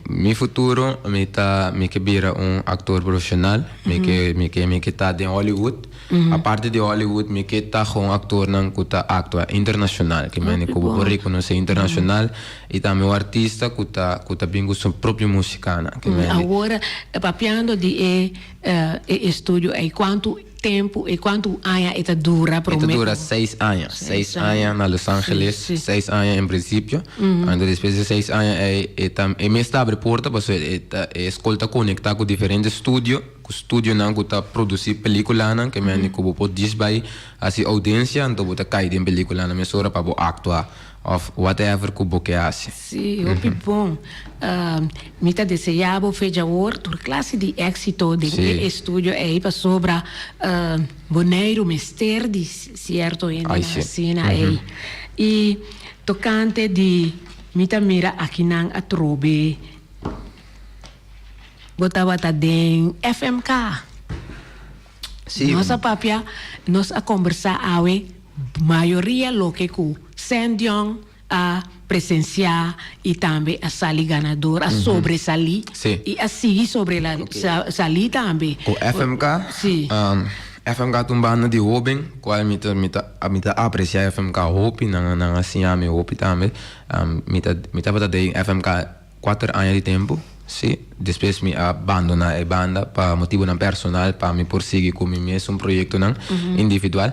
Mi futuro mi ta mi ke bira un actor profesional mi ke mi ke mi ke ta den Hollywood. Aparte di Hollywood mi ke ta gewoon actornan cu ta actua internacional ke mende cu bo por reconoce internacional y tambe un artista cu ta cu ta bin cu su propio musicanan ke mende. Awor papiando di e e estudio ey cuanto tempo y cuanto aña e ta dura prome? E ta dura seis aña, seis aña na Los Angeles, seis aña en principio, anto despues di seis aña ey e ta e mes ta abri porta pasobra e ta e scol ta conecta cu diferente studio. Ku studionan ku ta produsí pelíkulanan ke mende ku bo por djis bai hasi oudensia anto bo ta kai den pelíkulanan mesora pa bo aktua òf whatever ku bo ke hasi. Sí, hopi bon. Mi ta deseá bo fe djawor tur klase di éksito den e estudio ei pasobra Boneiru mester di sierto hendenan asina ei. I tokante di mi ta mira akinan atrobe. Bo tabata den FMK. Sí. Nos a papia, nos a kombersá awe mayoria loke ku Sandion a presensiá i tambe a sali ganador, a sobresalí Sí. i a sigui sobre la sa salí tambe. Ku FMK? Sí. FMK ta un banda di hóben kual mi ta mi ta mi ta apresiá FMK hopi, nan nan a siña mi hopi tambe. Mi ta mi tabata den FMK. Kuater aña di tempu, sí. Despues mi a bandoná e banda pa motibunan personal, pa mi por sigui ku mi mesun proyektonan individual.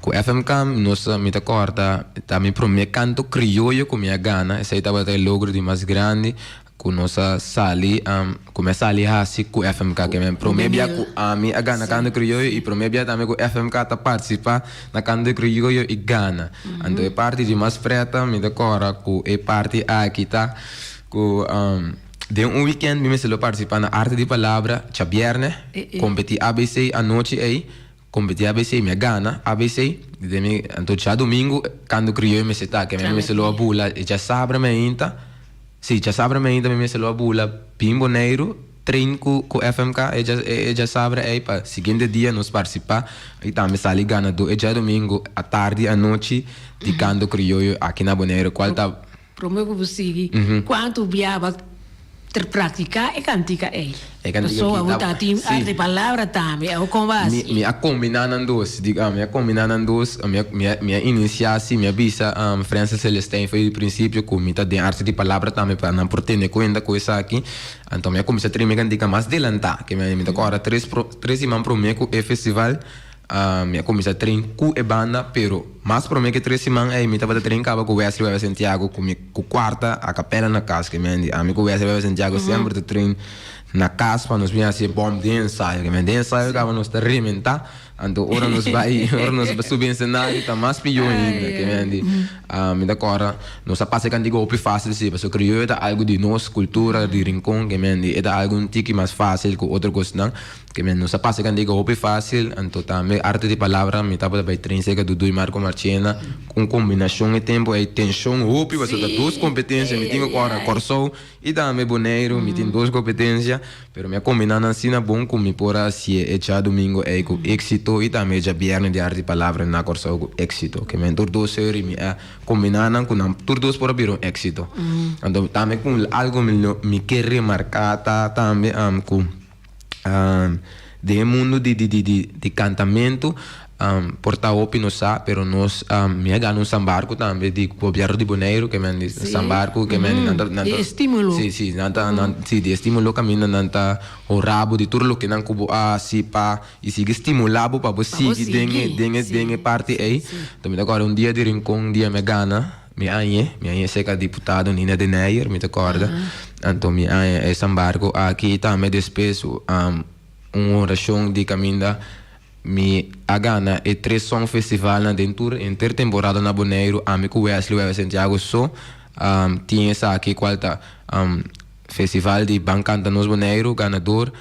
Ku FMK nos a, mi ta kòrda, ta mi promé kanto krioyo ku mi a gana. Esei tabata e logro di mas grandi ku nos a sali, ku mi a sali hasi ku FMK. Ke men promé bia ku ami a gana kanto krioyo i promé bia tambe ku FMK ta partisipá na kanto krioyo i gana. Anto e parti di mas preta mi ta kora ku e parti aki ta ku den un weekend mi mester lo partisipa na Arte di Palabra djabierne, kompeti ABC anochi ei, kompeti ABC mi a gana ABC, den mi anto djadumingu kantu krioyo mester ta ke mi mester lo a bula e djasabra mi ainta, si djasabra mi ainta mi mester lo a bula bin Boneiru. Train ku ku FMK e dja e djasabra ei pa siguiente dia nos partisipá i tambe sali ganadó e djadomingo atardi anochi di Kanto Krioyo aki na Boneiru kual ta Promé ku bo sigui, kuantu biaba. Ter practica e cantica ey. E cantica Paso aki abo ta ta tin si. arte palabra tambe, abo con ba Mi haci? mi a combina nan dos, di mi a combina nan dos, mi a mi a mi a inicia si, mi a bisa Frensel Celestijn for di principio cu mi ta den arte di palabra tambe pa nan por tene cuenta cu esaki, anto mi a cuminsa train mi cantica mas delanta, ke mi ta corda tres pro tres siman prome cu e festival. Mi a kuminsá train ku e banda, pero mas promé ku e tres siman ei mi tabata train kaba ku Wesley Weber Santiago ku mi ku kuarta a kapela na kas ke men di ami ku Wesley Weber Santiago semper ta train na kas pa nos bin hasi e bòm den ensayo ke men den ensayo kaba nos ta rementá anto ora nos bai ora nos subi ensenario ta mas pió ainda ke men di mi ta kòrda nos a pasa e kantiga hopi fásil si pasobra krioyo ta algu di nos kultura di Rincon ke men di e ta algu un tiki mas fásil ku otro kosnan. Ke men nos a pasa kantiga hopi fásil, anto tambe arte di palabra mi tabata bai train serka Dudu i Marco Marchena, un kombinashon e tempu ei tenshon hopi pasobra ta dos kompetensia mi tin ku kòrda Kòrsou i tambe Boneiru mi tin dos kompetensia pero mi a kombiná nan asina bon ku mi por a hasié e djadumingu ei ku éksito i tambe e djabièrnè di arte di palabra na Kòrsou ku éksito ke men tur dos seri mi a kombiná nan ku nan tur dos por a bira un éksito anto tambe ku algu mi ke remarká ta tambe ku. Den e mundu di di di di kantamentu por ta hopi no sa pero nos mi a gana un sambarku tambe di gobièrnu di Boneiru ke men di sambarku ke men nan ta nan ta Di estímulo. Si si nan ta nan si di estímulo kaminda nan ta hora bo di tur loke nan ku bo a hasi pa i sigui stimulá bo pa bo sigui den e den e den e parti ei. Enton mi ta kòrda un dia di Rincon dia mi a gana. Mi añe, mi añe serka diputado Nina de Naeyer, mi ta kòrda. Anto mi aña e sambargo aki i tambe despues un orashon di kaminda mi a gana e tres song festivalnan den tur henter temporada na Boneiru, ami ku Wesley Weber Santiago so tin esaki kual ta Festival di Ban Canta Nos Boneiru, ganador,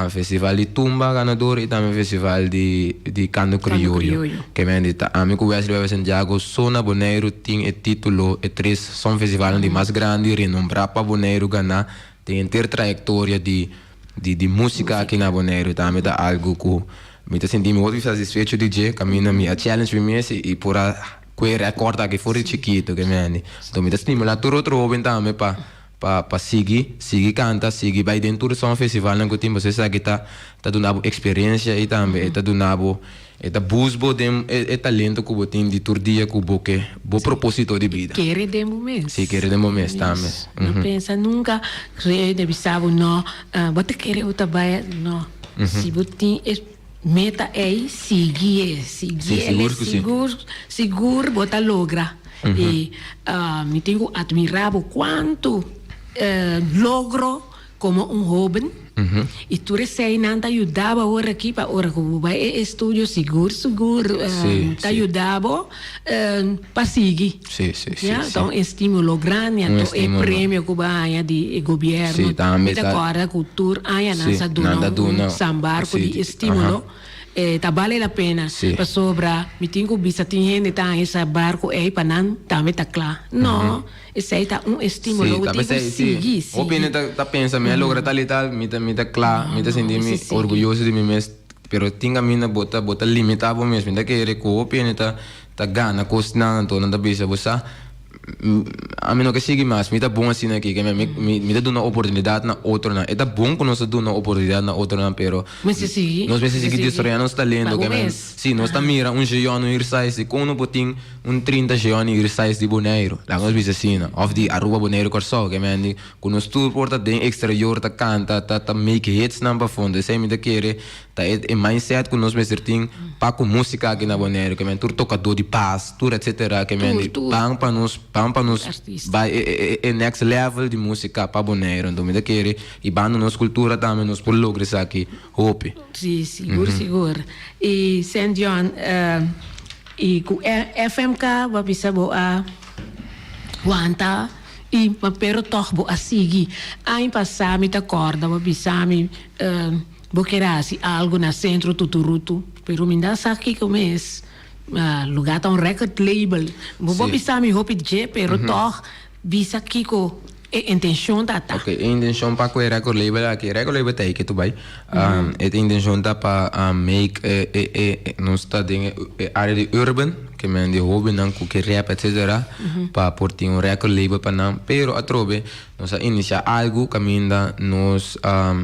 Festival di Tumba, ganador, i tambe Festival di di Canto Crioyo. Ke men di ta ami ku Wesley Weber Santiago so na Boneiru tin e titulo, e tres son festivalnan di mas grandi renombrá pa Boneiru ganá den henter trayektoria di di di músika aki na Boneiru. Tambe ta algu ku mi ta sinti mi hopi satisfecho di dje, kaminda mi a challenge mi mes i por a kue rèkòrt aki for di chikitu. Ke men di. Anto mi ta stimulá tur otro hóben tambe pa. Pa pa sigui, sigui kanta, sigui bai den tur son festivalnan ku tin, pasobra esaki ta ta duna bo eksperensia i tambe e ta duna bo, e ta boost bo den e e talento ku bo tin di tur dia ku bo ke, bo proposito di bida. Kere den bo mes. Si, kere den bo mes tambe. No pensa nunka ku hende bisa bo no, bo ta kere bo ta bai, no. Si bo tin e meta ei, sigui e, sigui e, sigur sigur bo ta logra. I mi tin ku atmirá bo kuantu logro komo un hóben. I tur eseinan ta yuda bo awor aki pa ora ku bo bai e estudio sigur sigur ta yuda bo pa sigui. Ya, ta un estímulo grandi anto e premio ku bo a haña di e gobièrnu. Mi ta kòrda ku tur aña nan sa duna un sambarku di estímulo. E ta bale la pena pasobra mi tin ku bisa tin hende ta haña sa barku ei pa nan tambe ta kla. No, esei ta un estímulo ku tin ku sigui, sigui. Hopi hende ta pensa mi a logra tal i tal, mi ta mi ta kla, mi ta sinti mi orguyoso di mi mes, pero tin kaminda bo ta bo ta limitá bo mes. Mi ta kere ku hopi hende ta ta gana kosnan anto nan ta bisa bo sa Ami no ke sigui mas, mi ta bon asina aki, ke mi mi ta duna oportunidat na otronan. E ta bon ku nos ta duna oportunidat na otronan, pero Mester sigui. nos mester sigui desaroyá nos talento. Ke men, si nos ta mira un Jeon, un Irsais, dikon no por tin un 30 Jeon i Irsais di Boneiru? Laga nos bisa asina. Òf di Aruba, Boneiru, Kòrsou. Ke men di ku nos tur por ta den eksterior ta kanta, ta ta make hitsnan pa fondo. Esei mi ta kere Ta e e mindset ku nos mester tin pa ku músika aki na Boneiru, ke men tur tokadó di bas, tur etsetera, ke men di ban pa nos ban pa nos bai e e e next level di músika pa Boneiru. Anto mi ta kere i banda nos kultura tambe nos por logra esaki hopi. Sí, sigur sigur. I Saint John i ku FMK bo a bisa bo a wanta i pero tòg bo a sigui. Aña pasá mi ta kòrda bo a bisa mi. Bo kier hasi algo na Centro Tuturutu, pero mi no sa kiko mes. Lugar ta un record label. Bo por bisa mi hopi dje, pero tog bisa kiko e intencion ta ta. Ok, e intencion pa ku e record label aki, e record label ta ei ke tu bai. E intencion ta pa make e e nos ta den e area di urban. Ke men di hóbennan ku ke rap etsetera pa por tin un record label pa nan. Pero atrobe nos a inisiá algu kaminda nos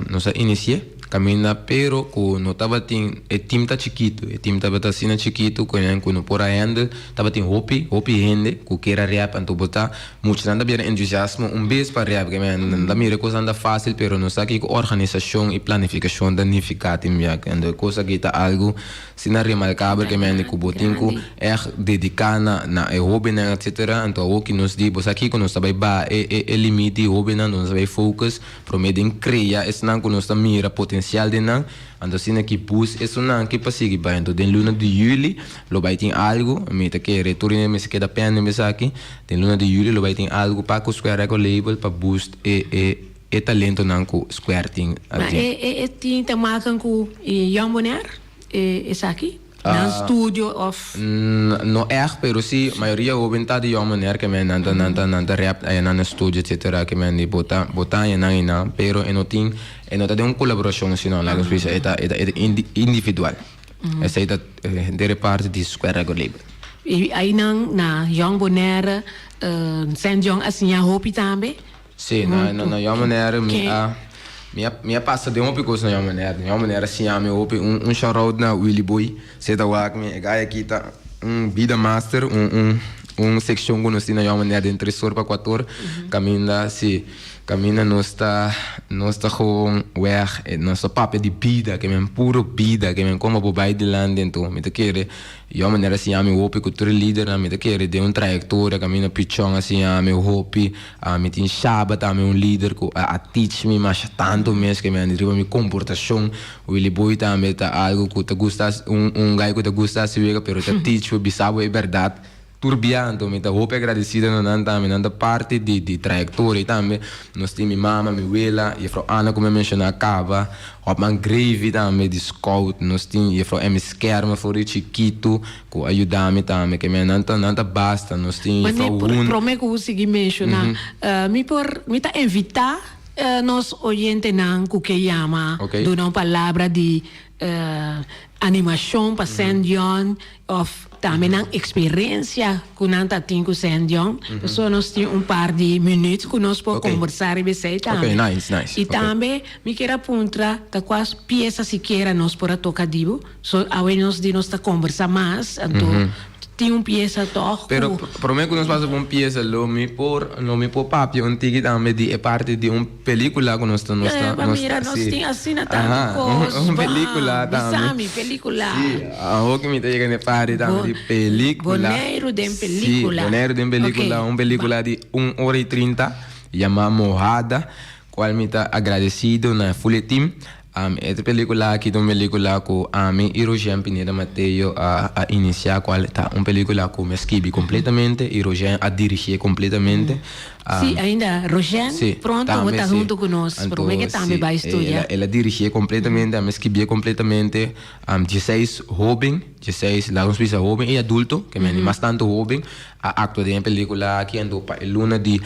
nos a inisi'é kaminda pero ku no tabatin e team ta chikitu e team tabata asina chikitu ku nan ku no por a handle tabatin hopi hopi hende ku kier a rap anto bo ta muchanan ta bira entusiasmo un bes pa rap ke men nan ta mira e kosnan ta fásil pero no sa kiko organisashon i planifikashon ta nifiká tin bia anto e kos aki ta algu Asina remarkabel ke mende ku bo tin ku ègt dediká na na e hóbennan etsetera. Anto awor ki nos di bo sa kiko nos ta bai baha e e e limit di hóbennan, nos ta bai focus promé den krea esnan ku nos ta mira potensial den nan. Anto asina ki boost esunnan ki pa sigui bai. Anto den luna di yüli lo bai tin algu, mi ta kere tur hende mester keda pende mes aki, den luna di yüli lo bai tin algu pa ku Square Record Label pa boost e e e talentonan ku Square tin Ma aden. e e e tin te maken ku Young Bonaire e esaki? Nan studio of? No ègt, pero si mayoria hoben ta di Young Bonaire ke men nan ta nan ta nan ta rap aya nan na studio etcetera ke men di bo ta bo ta haña nan einan pero e no tin e no ta den un kolaborashon sino laga nos bisa e ta e ta e ta individual. Esei ta henter e parti di Square Record Label. I einan na Young Bonaire Saint John a siña hopi tambe? Sí, na na yon manera mi a mi a mi a pasa den hopi kos na yon manera. Na yon manera a siña mi hopi. Un un shout out na Willy Boy, si e ta wak mi, e guy aki ta un bida master, un un un sekshon ku nos tin na yon manera den tres or pa kuater or, kaminda si kaminda nos ta nos ta gewoon wèg, nos ta papia di bida, ke men puro bida, ke men kon bo por bai dilanti. Anto mi ta kere Yon manera a siña mi hopi ku tur e lidernan mi ta kere den un trayektoria kaminda Pichon a siña mi hopi, mi tin Shaba tambe un lider ku a teach mi masha tantu mes ke mi a riba mi komportashon, Willy Boy tambe ta algu ku ta gusta un un guy ku ta gusta hasi wega pero ta teach bo bisa bo e bèrdat tur bia anto mi ta hopi agradesido na nan tambe nan ta parti di di trayektoria i tambe nos tin mi mama mi wela jefrou Ana ku mi a menshoná kaba Hopman Gravy tambe di scout nos tin jefrou Emmy Skermer for di chikitu ku a yuda mi tambe ke men nan ta nan ta basta nos tin jefrou Hun. Prome ku bo sigui menshoná mi por mi ta invitá nos oyentenan ku ke yama duna un palabra di animashon pa Saint John Of tambe nan experiencia cu nan ta tin cu Saint John. Pasobra nos tin un par di minuut cu nos por combersa riba esey tambe. Y tambe mi kier a puntra ta cua pieza sikiera nos por a toca di bo. So awe nos di nos ta combersa mas, anto tin un pieza toch cu. Pero prome cu nos pasa pa un pieza lo mi por lo mi por papia un tiki tambe di e parti di un pelicula cu nos ta nos ta Eh, nos mira, ta nos si. tin asina tantu Aha, cos. un pelicula Bam, tambe. bisa mi, pelicula. Si, awor cu mi ta yega na e parti tambe di pelicula. Boneiru den pelicula. Si, Boneiru den pelicula, Ok. un pelicula di un ora y trinta, yama Mojada, cual mi ta agradecido na full e team. E pelicula aki ta un pelicula cu ami y Rogen Pineda Mateo a a inicia, cual ta un pelicula cu mi a skibi completamente y Rogen a dirigie completamente. Sí, ainda Rogen Sí, pronto bo tambe ta sí. hunto cu nos, Anto, prome ke tambe sí, bai el studia. a, el a dirigie completamente, ami a skibié completamente. 16 hoben, 16, laga nos bisa hoben y adulto, ke men mas tanto hoben, a actua den e pelicula aki. Anto pa e luna di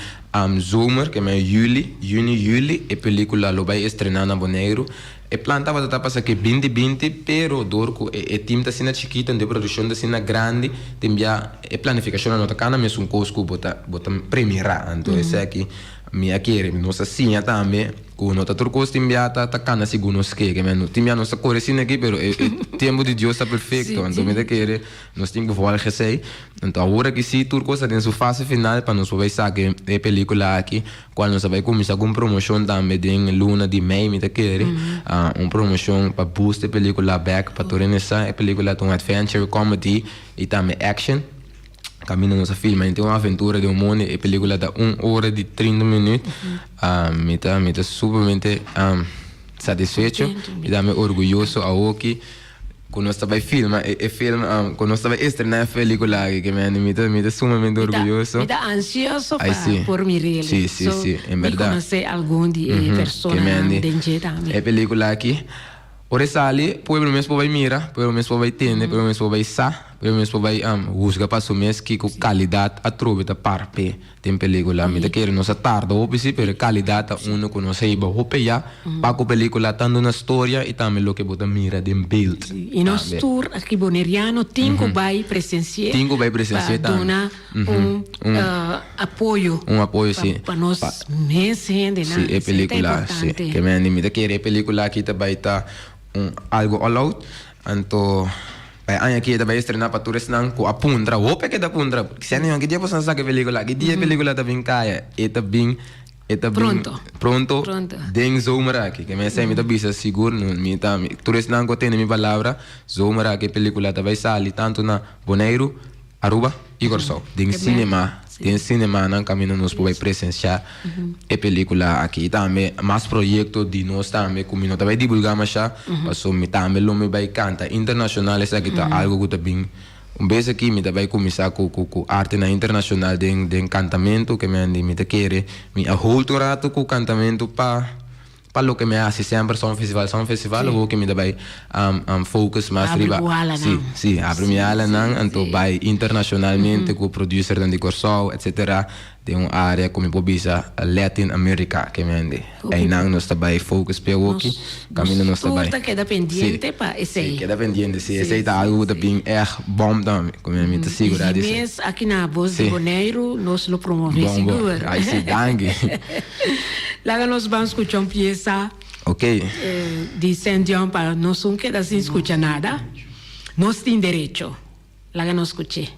zomer, ke men juli, juni, juli, e pelicula lo bai estrena na Boneiru. E plan tabata ta pasa ke binti binti, pero dor ku e e team ta asina chikito, anto e produccion ta asina grandi, tin bia e planificacionnan no ta kana mesun kos ku bo ta bo ta premira. Anto esaki mi a kere, nos a siña tambe ku no ta tur kos tin bia ta ta kana segun nos ke. Ke men tin bia nos ta kore asina aki, pero e e tempo di Dios ta perfecto. Anto mi ta kere Nos tin ku volg esei. Anto awor aki si tur kos ta den su fase final pa nos por bai saka e pelikula aki, kual nos a bai kuminsá ku un promoshon tambe den luna di mei mi ta kere. Un promoshon pa boost e pelikula bek pa tur hende sa e pelikula ta un adventure comedy i tambe action. Kaminda nos a filma henter un aventura den un mondi. E pelikula ta un ora di trinta minüt. Mi ta mi ta sumamente satisfecho i tambe orguyoso awoki. Ku nos ta bai filma e film, ku nos ta bai estrená e pelikula aki, ke mi ta mi ta sumamente orguyoso. Mi ta ansioso pa por mir'el. Si, si, si, en bèrdat. Mi konosé algun di e personanan den dje tambe. E pelikula aki, ora e sali, pueblo mes por bai mira, pueblo mes por bai tende, pueblo mes por bai sa. Pueblo mes por bai husga pa su mes kiko kalidat atrobe ta par p'e den pelikula. Mi ta kere nos a tarda hopi si, pero e kalidat ta uno ku nos a hiba hopi ya pa ku pelikula tantu na storia i tambe loke bo ta mira den beeld. I nos tur aki boneriano tin ku bai presensi'é. Tin ku bai presensi'é tambe. Pa duna un apoyo. Un apoyo si. Pa nos mes hendenan. Si, e pelikula si. Ke mi ta kere e pelikula aki ta bai ta un algo all out. Anto pa e aña aki e ta bai estrená pa tur esnan ku a puntra, hopi a keda puntra, Señor, ki dia boso a saka e pelíkula? Ki dia e pelíkula ta bin kaya? E ta bin, e ta bin Pronto. pronto Pronto. den zomer aki. Ke mester mi ta bisa sigur, no, mi ta, tur esnan ku a tende mi palabra, zomer aki e pelíkula ta bai sali tantu na Boneiru, Aruba y Kòrsou. Den cinema, den cinemanan kaminda nos por bai presenciá e pelicula aki. Y tambe mas proyecto di nos tambe ku mi no ta bai divulgá mashá, paso mi tambe lo mi bai kanta internashonal. Esaki ta algo ku ta bin un bes aki mi ta bai kuminsá ku ku ku artenan internashonal den den kantamentu ke mi mi ta kere mi a hold un ratu ku kantamentu pa Pa loke mi a hasi semper son festival son festival awor ke mi ta bai focus mas Abri riba bo alanan. si si abri mi alanan anto bai internacionalmente ku producernan di Kòrsou etcetera den un area ku mi por bisa Latin America ke mende einan nos ta bai focus p'e awoki kaminda nos ta bai Tur ta keda pendiente pa esei. Si keda pendiente si esei ta algu ku ta bin ègt bòm tambe ku mi ta sigurá di I esei. mes aki na Bos di Boneiru nos lo promove Bon bon sigur. ai si danki. Laga nos ban skucha un piesa di Saint John pa nos un keda sin skucha nada. Nos tin derecho. Laga nos skuch'é.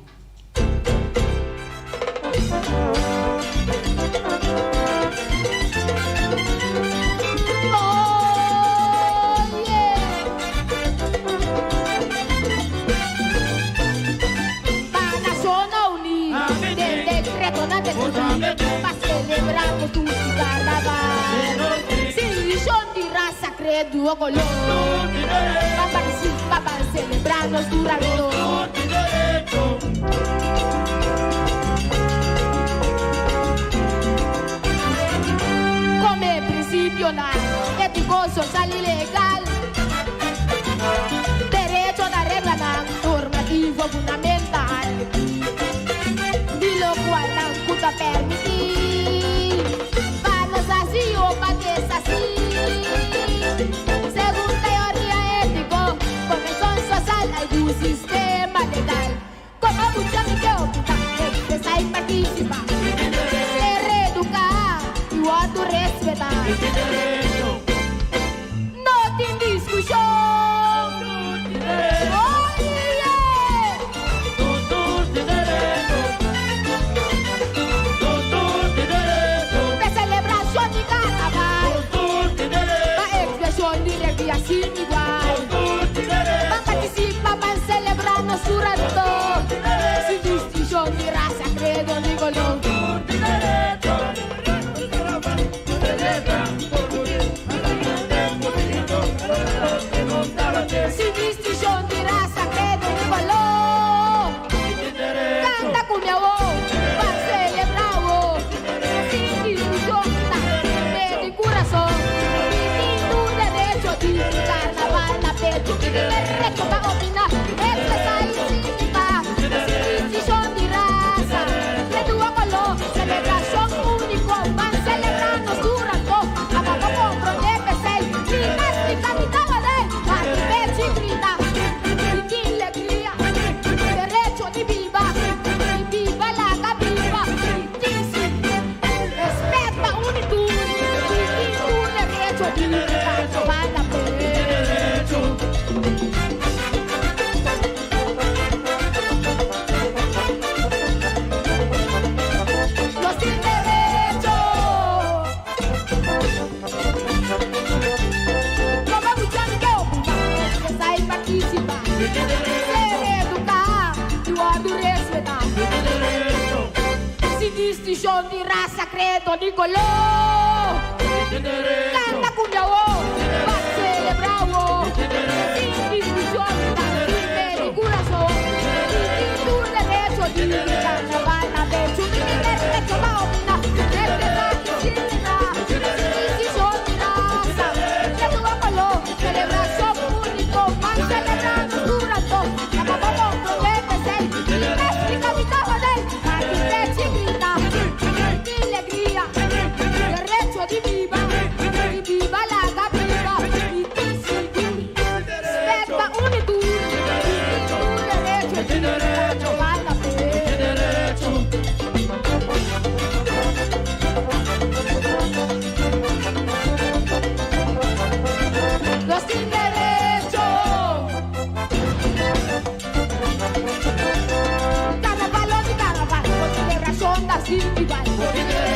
sin igual.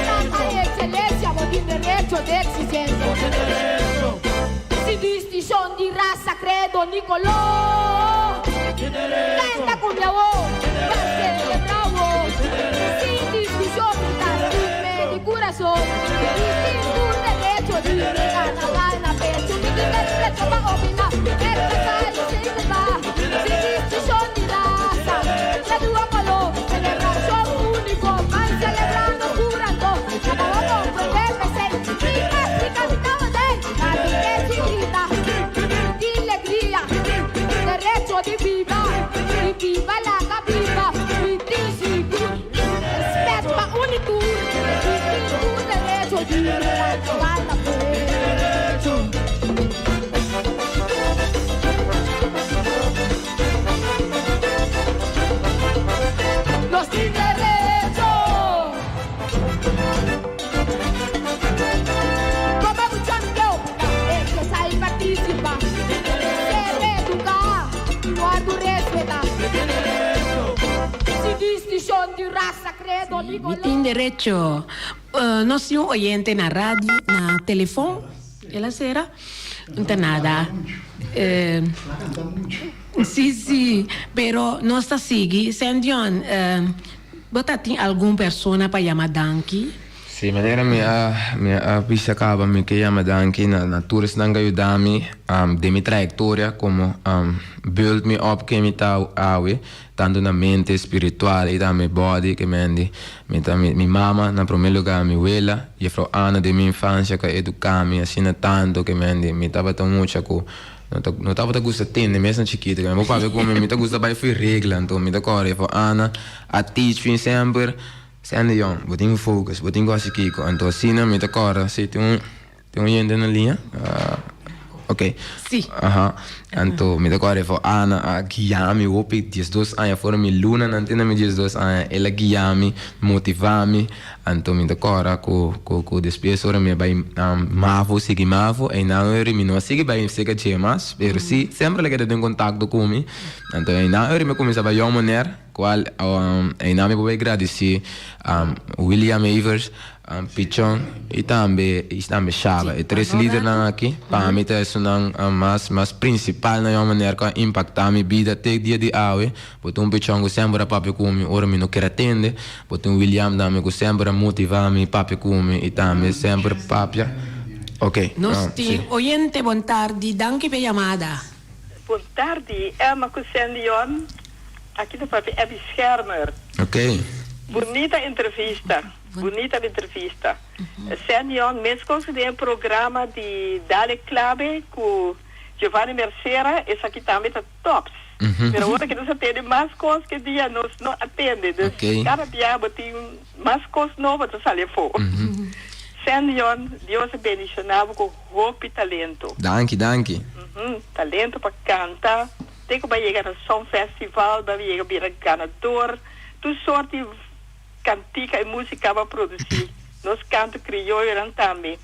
Tanta excelencia, bo tin derecho di eksistensia. Sin distinshon di rasa, kredo ni koló. Kanta ku mi awo, pa selebrá wo. Sin diskushon mi ta stim'é di kurason. Mi tin tur derecho di mi karnaval na pechu. Mi tin derecho pa opiná, ekspresá i selebrá. Sin distinshon di rasa, kredo o koló. Selebrashon úniko, ban selebrá nos tur anto. Abo a komprondé p'esei. Mi ta splika mi tabata ei. Bati pechi grita di legria, derecho di biba, di biba laga biba, di tin sigur, respet pa un i tur, di tin tur derecho di carnaval na pecho. Nos tin derecho. Como mucha mi ke opiná, expresá i partisipá. Ser eduká i wòrdu respetá. Sin distinshon di rasa, kredo ni Mi koló. tin derecho. Nos tin un oyente na radio, na telefon. El a sera? No ta nada. Sí, sí, pero nos ta sigui. Sendion, bo ta tin algun persona pa yama danki? Sí, manera mi a mi a bisa caba mi ke yama danki na na tur esnan ku a yuda mi den mi trayectoria komo build mi up ken mi ta awe, tanto na mente, spiritual i tambe body ke mendi. Mi ta mi mi mama na prome lugar, mi wela, Juffrouw Ana den mi infancia ku a educa mi asina tanto ke mendi mi tabata un mucha ku No ta no tabata gusta tende mes na chikito mi papia ku mi mi ta gusta bai fui regla anto mi ta kòrda e for Ana a teach mi semper Sandy yòn bo tin ku focus bo tin ku hasi kiko anto asina mi ta kòrda si tin un tin un hende na liña ok Si. aha anto mi ta kòrda e for Ana a guia mi hopi diesdos aña for mi lunanan te na mi diesdos aña el a guia mi motiva mi. Anto mi ta kòrda ku ku ku despues ora mi a bai mavo sigui mavo einan ora mi no a sigui bai serka dje mas pero si semper el a keda den kontakto ku mi anto einan ora mi a kuminsá bai Jong Meneer kual einan mi por bai gradisí William Evers Pichon i tambe i tambe Shaba e tres lidernan aki pa mi ta esunnan mas mas prinsipal na Jong Meneer ku a impaktá mi bida te dia di awe. Bo tin un pichon ku semper a papia ku mi ora mi no ker a tende. Bo tin un William tambe ku semper a motivá mi papia ku mi i tambe semper papia. Ok, Nos si. tin oyente bon tardi, danki p'e yamada. Bon tardi, Emma ku Sendion. Aki ta papia Abby Schermer. Ok. Bunita entrevista, bunita entrevista. Sendion, meskos ku den e programa di Dale Clave ku Giovanni Mercera, esaki tambe ta tops. Pero ora ke nos a tende mas kos ke dia nos no a tende. Dus kada bia bo tin mas kos nobo ta sali afó. Sendion, Dios a bendiciona bo ku hopi talento. Danki, danki. Talento pa kanta, te ku bo a yega na Song Festival, bo a yega bira ganador. Tur sorti kantika i musika bo a produsi. Nos kanto krioyonan tambe.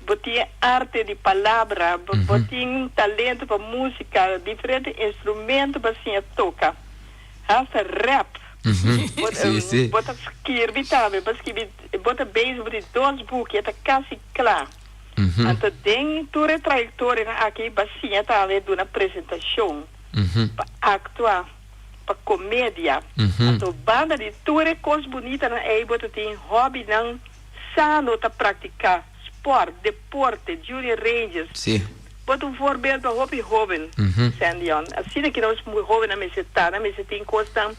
Bo tin e arte di palabra, bo tin talento pa musica, diferente instrumento bo a siña toca, hasta rap. Bo ta skirbi tambe, bo a skirbi, bo ta bezig bo tin dos buki, e ta casi cla. Anto den tur e trayectorianan aki bo a siña tambe duna presentacion, pa actua, pa comedia. Anto banda di tur e cos bunitanan ey bo ta tin hobbynan Sano ta praktiká spòrt, deporte, Junior Rangers. Sí. Bo ta un voorbeeld pa hopi hóben, Sandion. Asina ki nos hóbennan mester ta. Nan mester tin kosnan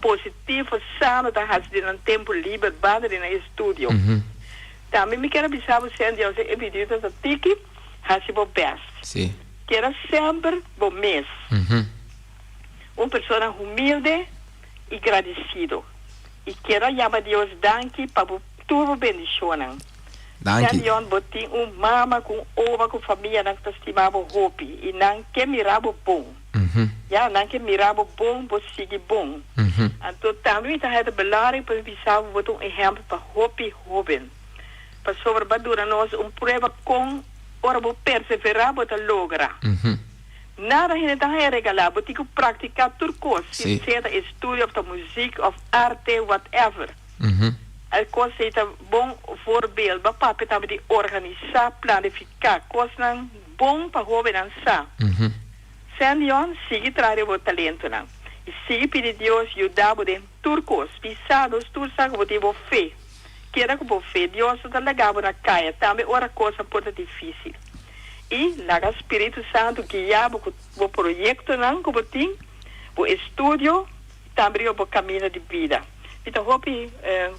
positivo, sano ta hasi den nan tempu liber banda di nan estudio. Tambe mi kier a bisa bo, Sandion, si e bidida ta tiki, hasi bo bèst. Sí. Keda semper bo mes. Un persona humilde i gradisido. I keda yama Dios danki pa bo tur bo bendishonnan. Danki. Sandion, bo tin un mama ku un oma ku famianan ku ta stima bo hopi i nan ke mira bo bon. Ya, nan ke mira bo bon, bo sigui bon. Anto tambe mi ta haya ta belangrijk pa mi bisa bo, bo ta un ehèmpel pa hopi hóben. Pasobra bo a duna nos un prueba kon ora bo perseverá bo ta logra. Nada hende ta haña regalá, bo tin ku praktiká tur kos, si sea ta estudio òf ta muzik òf arte, whatever. E kos ei ta bon voorbeeld. Bo a papia tambe di organisá, planifiká kosnan bon pa hóbennan sa. Sandion, sigui traha riba bo talentonan i sigui pidi Dios yuda bo den tur kos. Bisa nos tur sa ku bo tin bo fe. Keda ku bo fe. Dios no ta laga bo na kaya, tambe ora kosnan por ta difísil. I laga Spiritu Santu guia bo ku bo proyektonan ku bo tin, bo estudio i tambe riba bo kaminda di bida. Mi ta hopi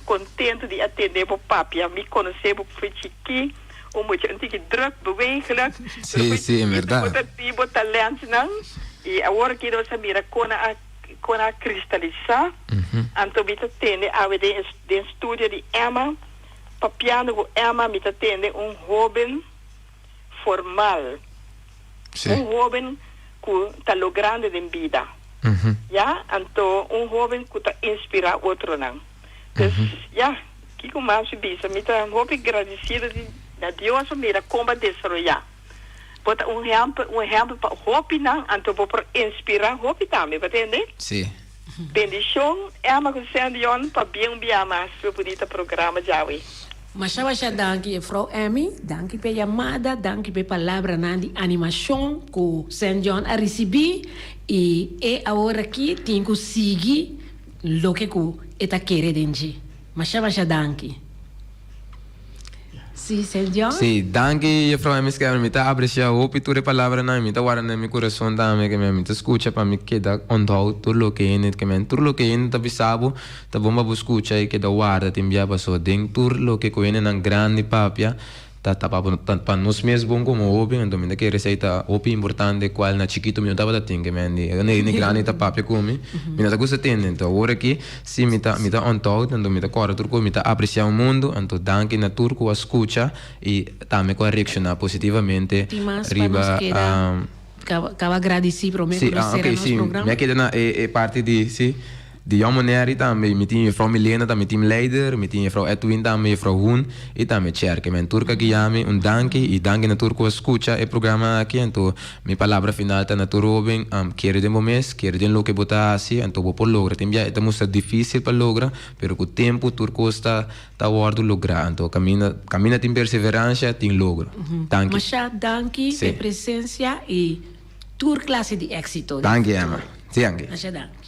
kontentu di a tende bo papia. Mi konosé bo for chikí, un mucha un tiki druk, bewegelijk, pero Sí, for sí, en chikí berdad. bo ta tin bo talentnan i awor aki nos a mira kon a kon a kristalisá. Anto mi ta tende awe den den studio di Emma, papiando ku Emma mi ta tende un hóben formal. Sí. Un hóben ku ta logrando den bida. Ya, anto un hóben ku ta inspirá otronan. Dus, ya, kiko mas mi bisa? Mi ta hopi gradisido di na Dios pa mira kon bo a desaroyá. Bo ta un ehèmpel, un ehèmpel pa hopinan, anto bo por inspirá hopi tambe, bo a tende? Sí. Bendishon, Emma ku Sandion, pabia un bia mas pa e bunita programa djawe. Masha masha danki juffrouw Emmy, danki p'e yamada, danki p'e palabranan di animashon ku Saint John a risibí i e awor aki tin ku sigui loke ku e ta kere den dje. Masha masha danki. Sí, Saint John? Sí, danki juffrouw Emmy Schermer, mi ta aprecia hopi tur e palabranan i mi ta warda den mi kurason tambe ke mi ta skucha pa mi keda onthoud tur loke hende ke mi tur loke hende ta bisa bo Ta bon pa bo skucha i keda warda tin bia paso den tur loke ku hendenan grandi papia ta ta pa pa nos mes bon komo hoben anto mi ta kere esei ta hopi importante kual na chikito mi no tabata tin ke men di unda hende grandi ta papia ku mi mi no ta gusta tende anto awor aki si mi ta mi ta onthoud anto mi ta kòrda tur kos mi ta apresia un mundu anto danki na tur ku a skucha i tambe ku a reakshona positivamente Tin mas pa riba nos keda kaba gradisí promé ku si nos ah sera ok nos si programa? mi a keda na e e parti di si. Di Jon Moneri tambe, mi tin juffrouw Milena tambe team leider, mi tin juffrouw Edwin tambe, juffrouw Hoen y tambe Cherke. Men tur cu a guia mi un danki y danki na tur cu a scucha e programa aki. Anto mi palabra final ta na tur hoben, kere den bo mes, kere den loke bo ta haci, anto bo por logra. Tin bia e ta mustra dificil pa logra, pero cu tempo tur cos ta ta wordo logra. Anto caminda caminda tin perseverancia tin logro. Danki. Masha danki Sí. p'e presencia y tur clase di exito den Danki futuro. Emma. Sí danki. Masha danki.